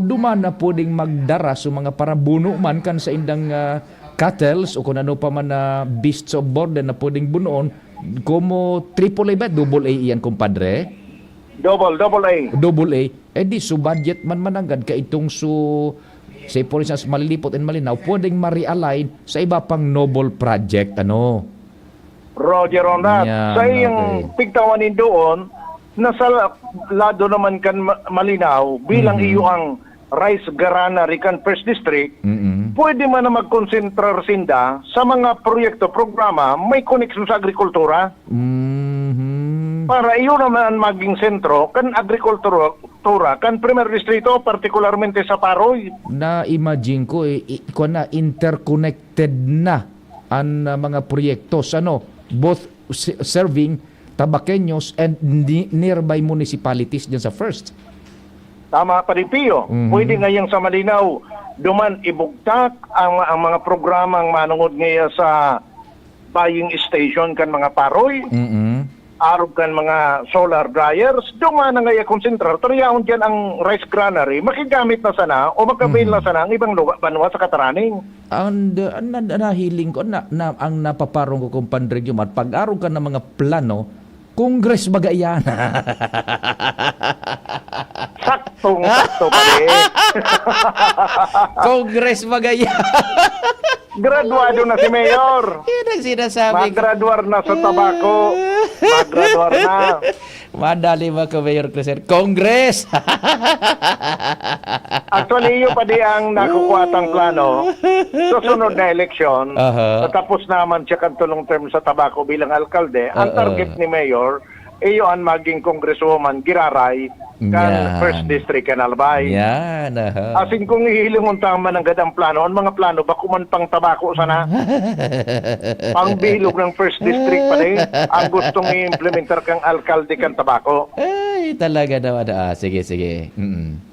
duman na pwedeng magdara so mga parabuno man kan saindang, ah, cattles o kung ano pa man na beasts of burden na pwedeng bunoon. Como triple A ba? Double A iyan, Compadre? Double, double A. Double A. Eh, di, so budget man mananggad ka itong so, say for instance, Malilipot and Malinao, pwedeng ma-realign sa iba pang noble project, ano? Roger on that. Yan, Sa iyang okay. pigtawan nin doon, nasa la-, lado naman kan Ma-, Malinao, bilang Mhm. iyo ang rice granary kan First District, Mm-mm. pwede man na magkonsentrar sinda sa mga proyekto, programa, may koneksyon sa agrikultura. Mhm. Para iyo naman ang maging sentro kan agrikultura, kan Primer Distrito, partikularmente sa Paroy. Na-imagine ko, eh, i-, kuwan na, interconnected na an, ah, mga proyektos, ano, both se-, serving Tabaqueños and ni-, nearby municipalities dyan sa First. Tama pa rin, Pio. Mhm. Pwede nga yang sa Malinao, duman ibugtak ang, ang mga programang manungod ngaya sa buying station kan mga Paroy, Mm-mm. arog kan mga solar dryers, duman na ngaya konsentrar, ta yaon diyan ang rice granary, makigamit na sana o mag-avail na Mhm. sana ang ibang lugar, banwa sa kataraning. And, uh, na, na, nahiling ko na, na, ang napaparong ko, Compadre Jomar, pag-arog ka ng mga plano, Congress baga iyan. Saktong-sakto, pare. Congress baga iyan. Graduado na si Mayor. Yan ang sinasabi ko. Maggraduar na sa Tabaco. Maggraduar na. Madali ba ko, Mayor Crisel? Congress! Actually, iyo pa di ang nakukuha tang plano. Sa sunod na eleksyon, Aha. Tatapos naman siya kan tulong term sa Tabaco bilang alkalde. Ang Oo. target ni Mayor, iyo ang maging congresswoman, giraray, kan Yan. First District kan Albay. Yan, aha. Asin kung ihilingon ta man nanggad ang plano, ang mga plano, bako man pang Tabaco sana. Pangbilog ng First District pa rin, ang gustong i-implementar kang alkalde kan Tabaco. Ay, talaga naman. Ah, sige, sige. Mm.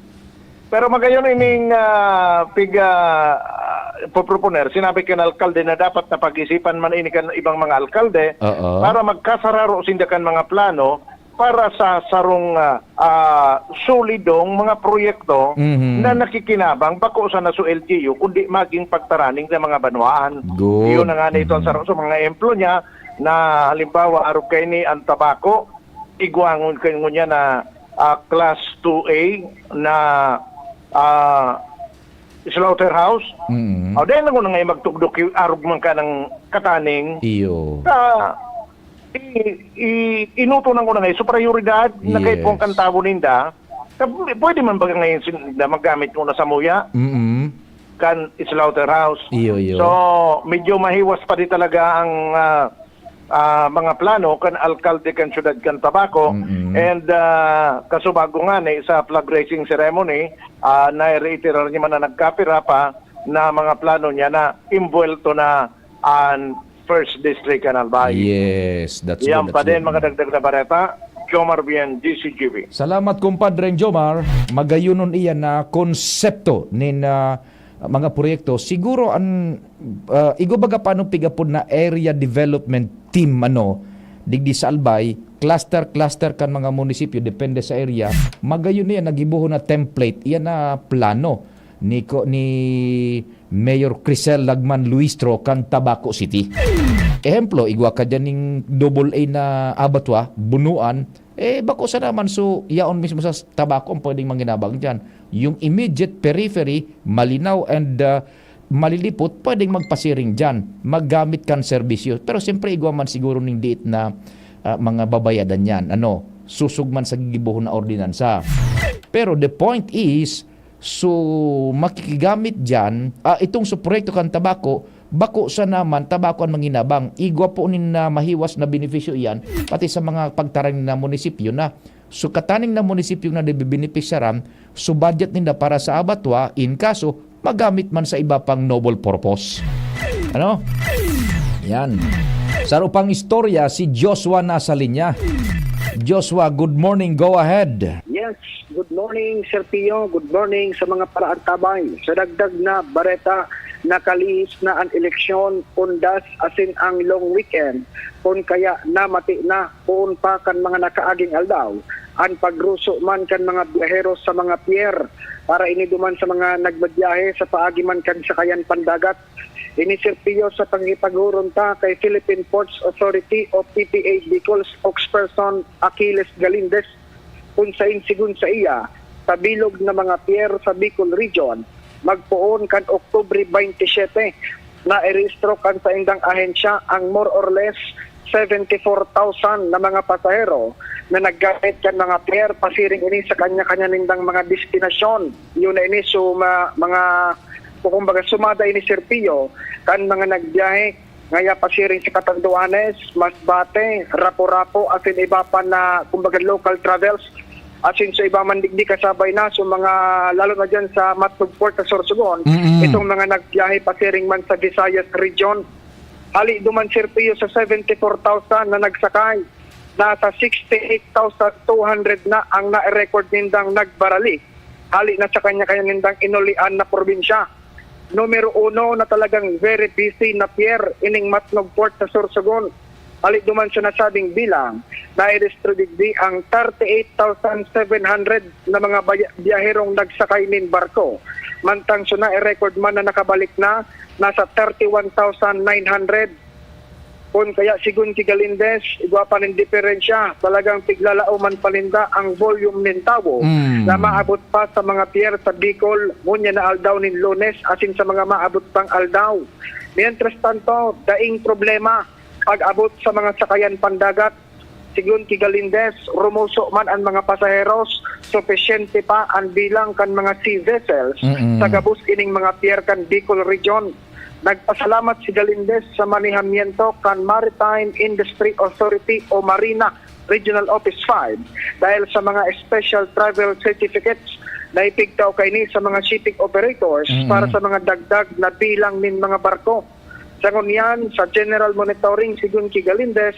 Pero magayon ining, ah, pig, ah, ah, poproponer, sinabi kan alkalde na dapat na pag-isipan man ini kan ibang mga alkalde Oo. para magkasararo sinda kan mga plano para sa sarong, ah, ah, solidong mga proyekto Mhm. na nakikinabang, bako sana sa L G U, kundi maging pagtaraning na mga banwaan. Good. Iyon na nga na ito ang Mhm. saro sa mga ehemplo niya na halimbawa, arog kaini ang Tabaco, igwangon kayo ngunyan na, ah, class two A na, ah, slaughterhouse. Mm. O, dahil na ngunyan nga magtugdok yung arog man ka ng kataning. Iyo. Sa, i, i, inuto na ngunyan ngayon, so prioridad, na kay Yes. pong kantawo ninda, sa, pwede man ba ngayon sin-, na magamit mo na sa muya? Mm. Kan slaughterhouse. Iyo, iyo. So, medyo mahiwas pa di talaga ang, ah, ah, mga plano kan alkalde kan siyudad kan Tabaco. Mm-mm. And, ah, kasubago nga ni sa flag raising ceremony, ah, na-reiterar niya man na nagkapira pa na mga plano niya na imbuwelto na an First District kan Albay. Yes, that's Yan good, pa that's din, good. Mga dagdag na bareta. Jomar Bien, D C G B. Salamat, Compadre Jomar. Magayonon iyan na konsepto nin, ah, mga proyekto. Siguro an, ah, igo baga paano pigapod na area development team, ano, digdi sa Albay, cluster, cluster kan mga munisipyo, depende sa area. Magayon iyan, nagibuho na template, iyan na plano ni ko, ni Mayor Crisel Lagman Luistro kan Tabaco City. Ehemplo, igwa ka dyan ning double A na abatwa, bunuan, eh, bako sa naman, so, yaon mismo sa Tabaco ang pwedeng manginabang dyan. Yung immediate periphery, Malinao and, uh, Malilipot, pwedeng magpasiring dyan, maggamit kan serbisyo. Pero siyempre, igwa man siguro ning diit na, uh, mga babayadan yan. Ano, susog man sa gigibohon na ordinansa. Pero the point is, so, makikigamit dyan, ah, itong sa proyekto kan Tabaco, Bako sana man, tabako an manghinabang. Igwa po nin na mahiwas na benepisyo iyan, pati sa mga pagtaram na munisipyo na. So, kataning na munisipyo na nabibenepisyaran, so budget ninda para sa abattoir, in kaso, magamit man sa iba pang noble purpose. Ano? Yan. Sa rupang istorya, si Joshua nasa linya. Joshua, good morning. Go ahead. Yes, good morning, Sir Pio. Good morning sa mga paraantabay. Sa dagdag na bareta, nakalihis na an eleksyon, undas asin ang long weekend, kun kaya namati na poon pa kan mga nakaaging aldaw an pagruso man kan mga biyahero sa mga pier para ini duman sa mga nagbabyahe sa paagi man kan sakayan pandagat. Ini, Sir Pio, sa pangipaghuron ta kay Philippine Ports Authority o P P A Bicol spokesperson Achilles Galindez, kun sain sigon sa iya, sa bilog na mga pier sa Bicol Region, magpoon kan Oktubre twenty-seven, nairehistro kan saindang ahensya ang more or less seventy-four thousand na mga pasahero na naggamit kan mga pier pasiring ini sa kanya-kanya nindang mga destinasyon. Yun na ini, so, ma- mga, kumbaga, sumada ini, Sir Pio, kan mga nagbiyahe ngaya pasiring sa Catanduanes, Masbate, Rapu-Rapu, asin iba pa na, kumbaga, local travels. Asin sa iba man digdi kasabay na, so mga, lalo na dyan sa Matnog Port sa Sorsogon, Mm-mm. itong mga nagbiyahe pasiring man sa Visayas Region. Hali duman, Sir Pio, sa seventy-four thousand na nagsakay, nasa sixty-eight thousand two hundred na ang na-record nindang nagbarali. Hali na sa kanya-kanya nindang inulian na probinsya. Numero uno na talagang very busy na pier ining Matnog Port sa Sorsogon. Hali duman sa nasabing bilang, nairehistro digdi ang thirty-eight thousand seven hundred na mga baya- biyaherong nagsakay nin barko. Mantang so na-record man na nakabalik na, nasa thirty-one thousand nine hundred. Kun kaya, sigon ki Galindez, igwa pa nin diferensya, talagang piglalao man pa ninda ang volume nin tawo Mm. na maabot pa sa mga pier sa Bicol ngunyan na aldaw nin Lunes asin sa mga maabot pang aldaw. Mientras tanto, daing problema pag-abot sa mga sakayan pandagat. Sigon ki Galindez, rumuso man an mga pasaheros, supisyente pa an bilang kan mga sea vessels Mm-mm. sa gabos ining mga pier kan Bicol Region. Nagpasalamat si Galindez sa manehamiento kan Maritime Industry Authority o MARINA Regional Office five dahil sa mga special travel certificates na ipigtao kaini sa mga shipping operators Mm-mm. para sa mga dagdag na bilang nin mga barko. Sa ngunyan, sa general monitoring, sigon ki Galindez,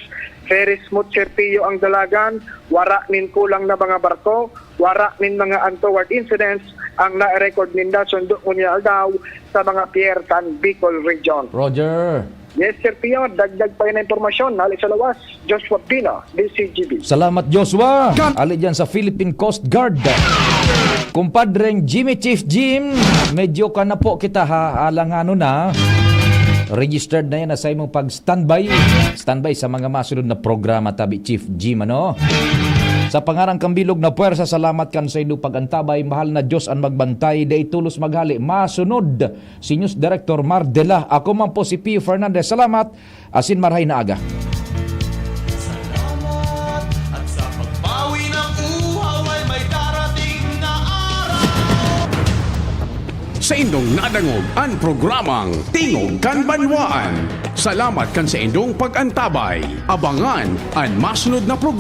very smooth, Sir Pio, ang dalagan, wara nin kulang na mga barko, wara nin mga untoward incidents ang na-record ninda sundo ngunyan aldaw sa mga pier kan Bicol Region. Roger. Yes, Sir Pio, dagdag pa yun na impormasyon. Hali sa lawas, Joshua Pino, D C G B. Salamat, Joshua. Ali dyan sa Philippine Coast Guard. Kumpadreng Jimmy, Chief Jim, medyo ka na po kita, ha, alang ano na. Registered na yan na sa imong pag-standby. Standby sa mga masunod na programa, tabi, Chief Jim, ano? Sa pangaran kan bilog na puwersa, salamat kan sa indo pag-antabay. Mahal na Diyos ang magbantay, dai tolos maghali. Masunod, si News Director Mar Dela. Ako man po si Pio Fernandez. Salamat, asin marhay na aga. Salamat at sa pagbawi ng uhaw ay may darating na araw. Sa indong nadangog an programang Tingog kan Banwaan. Salamat kan sa indong pag-antabay. Abangan an masunod na programa.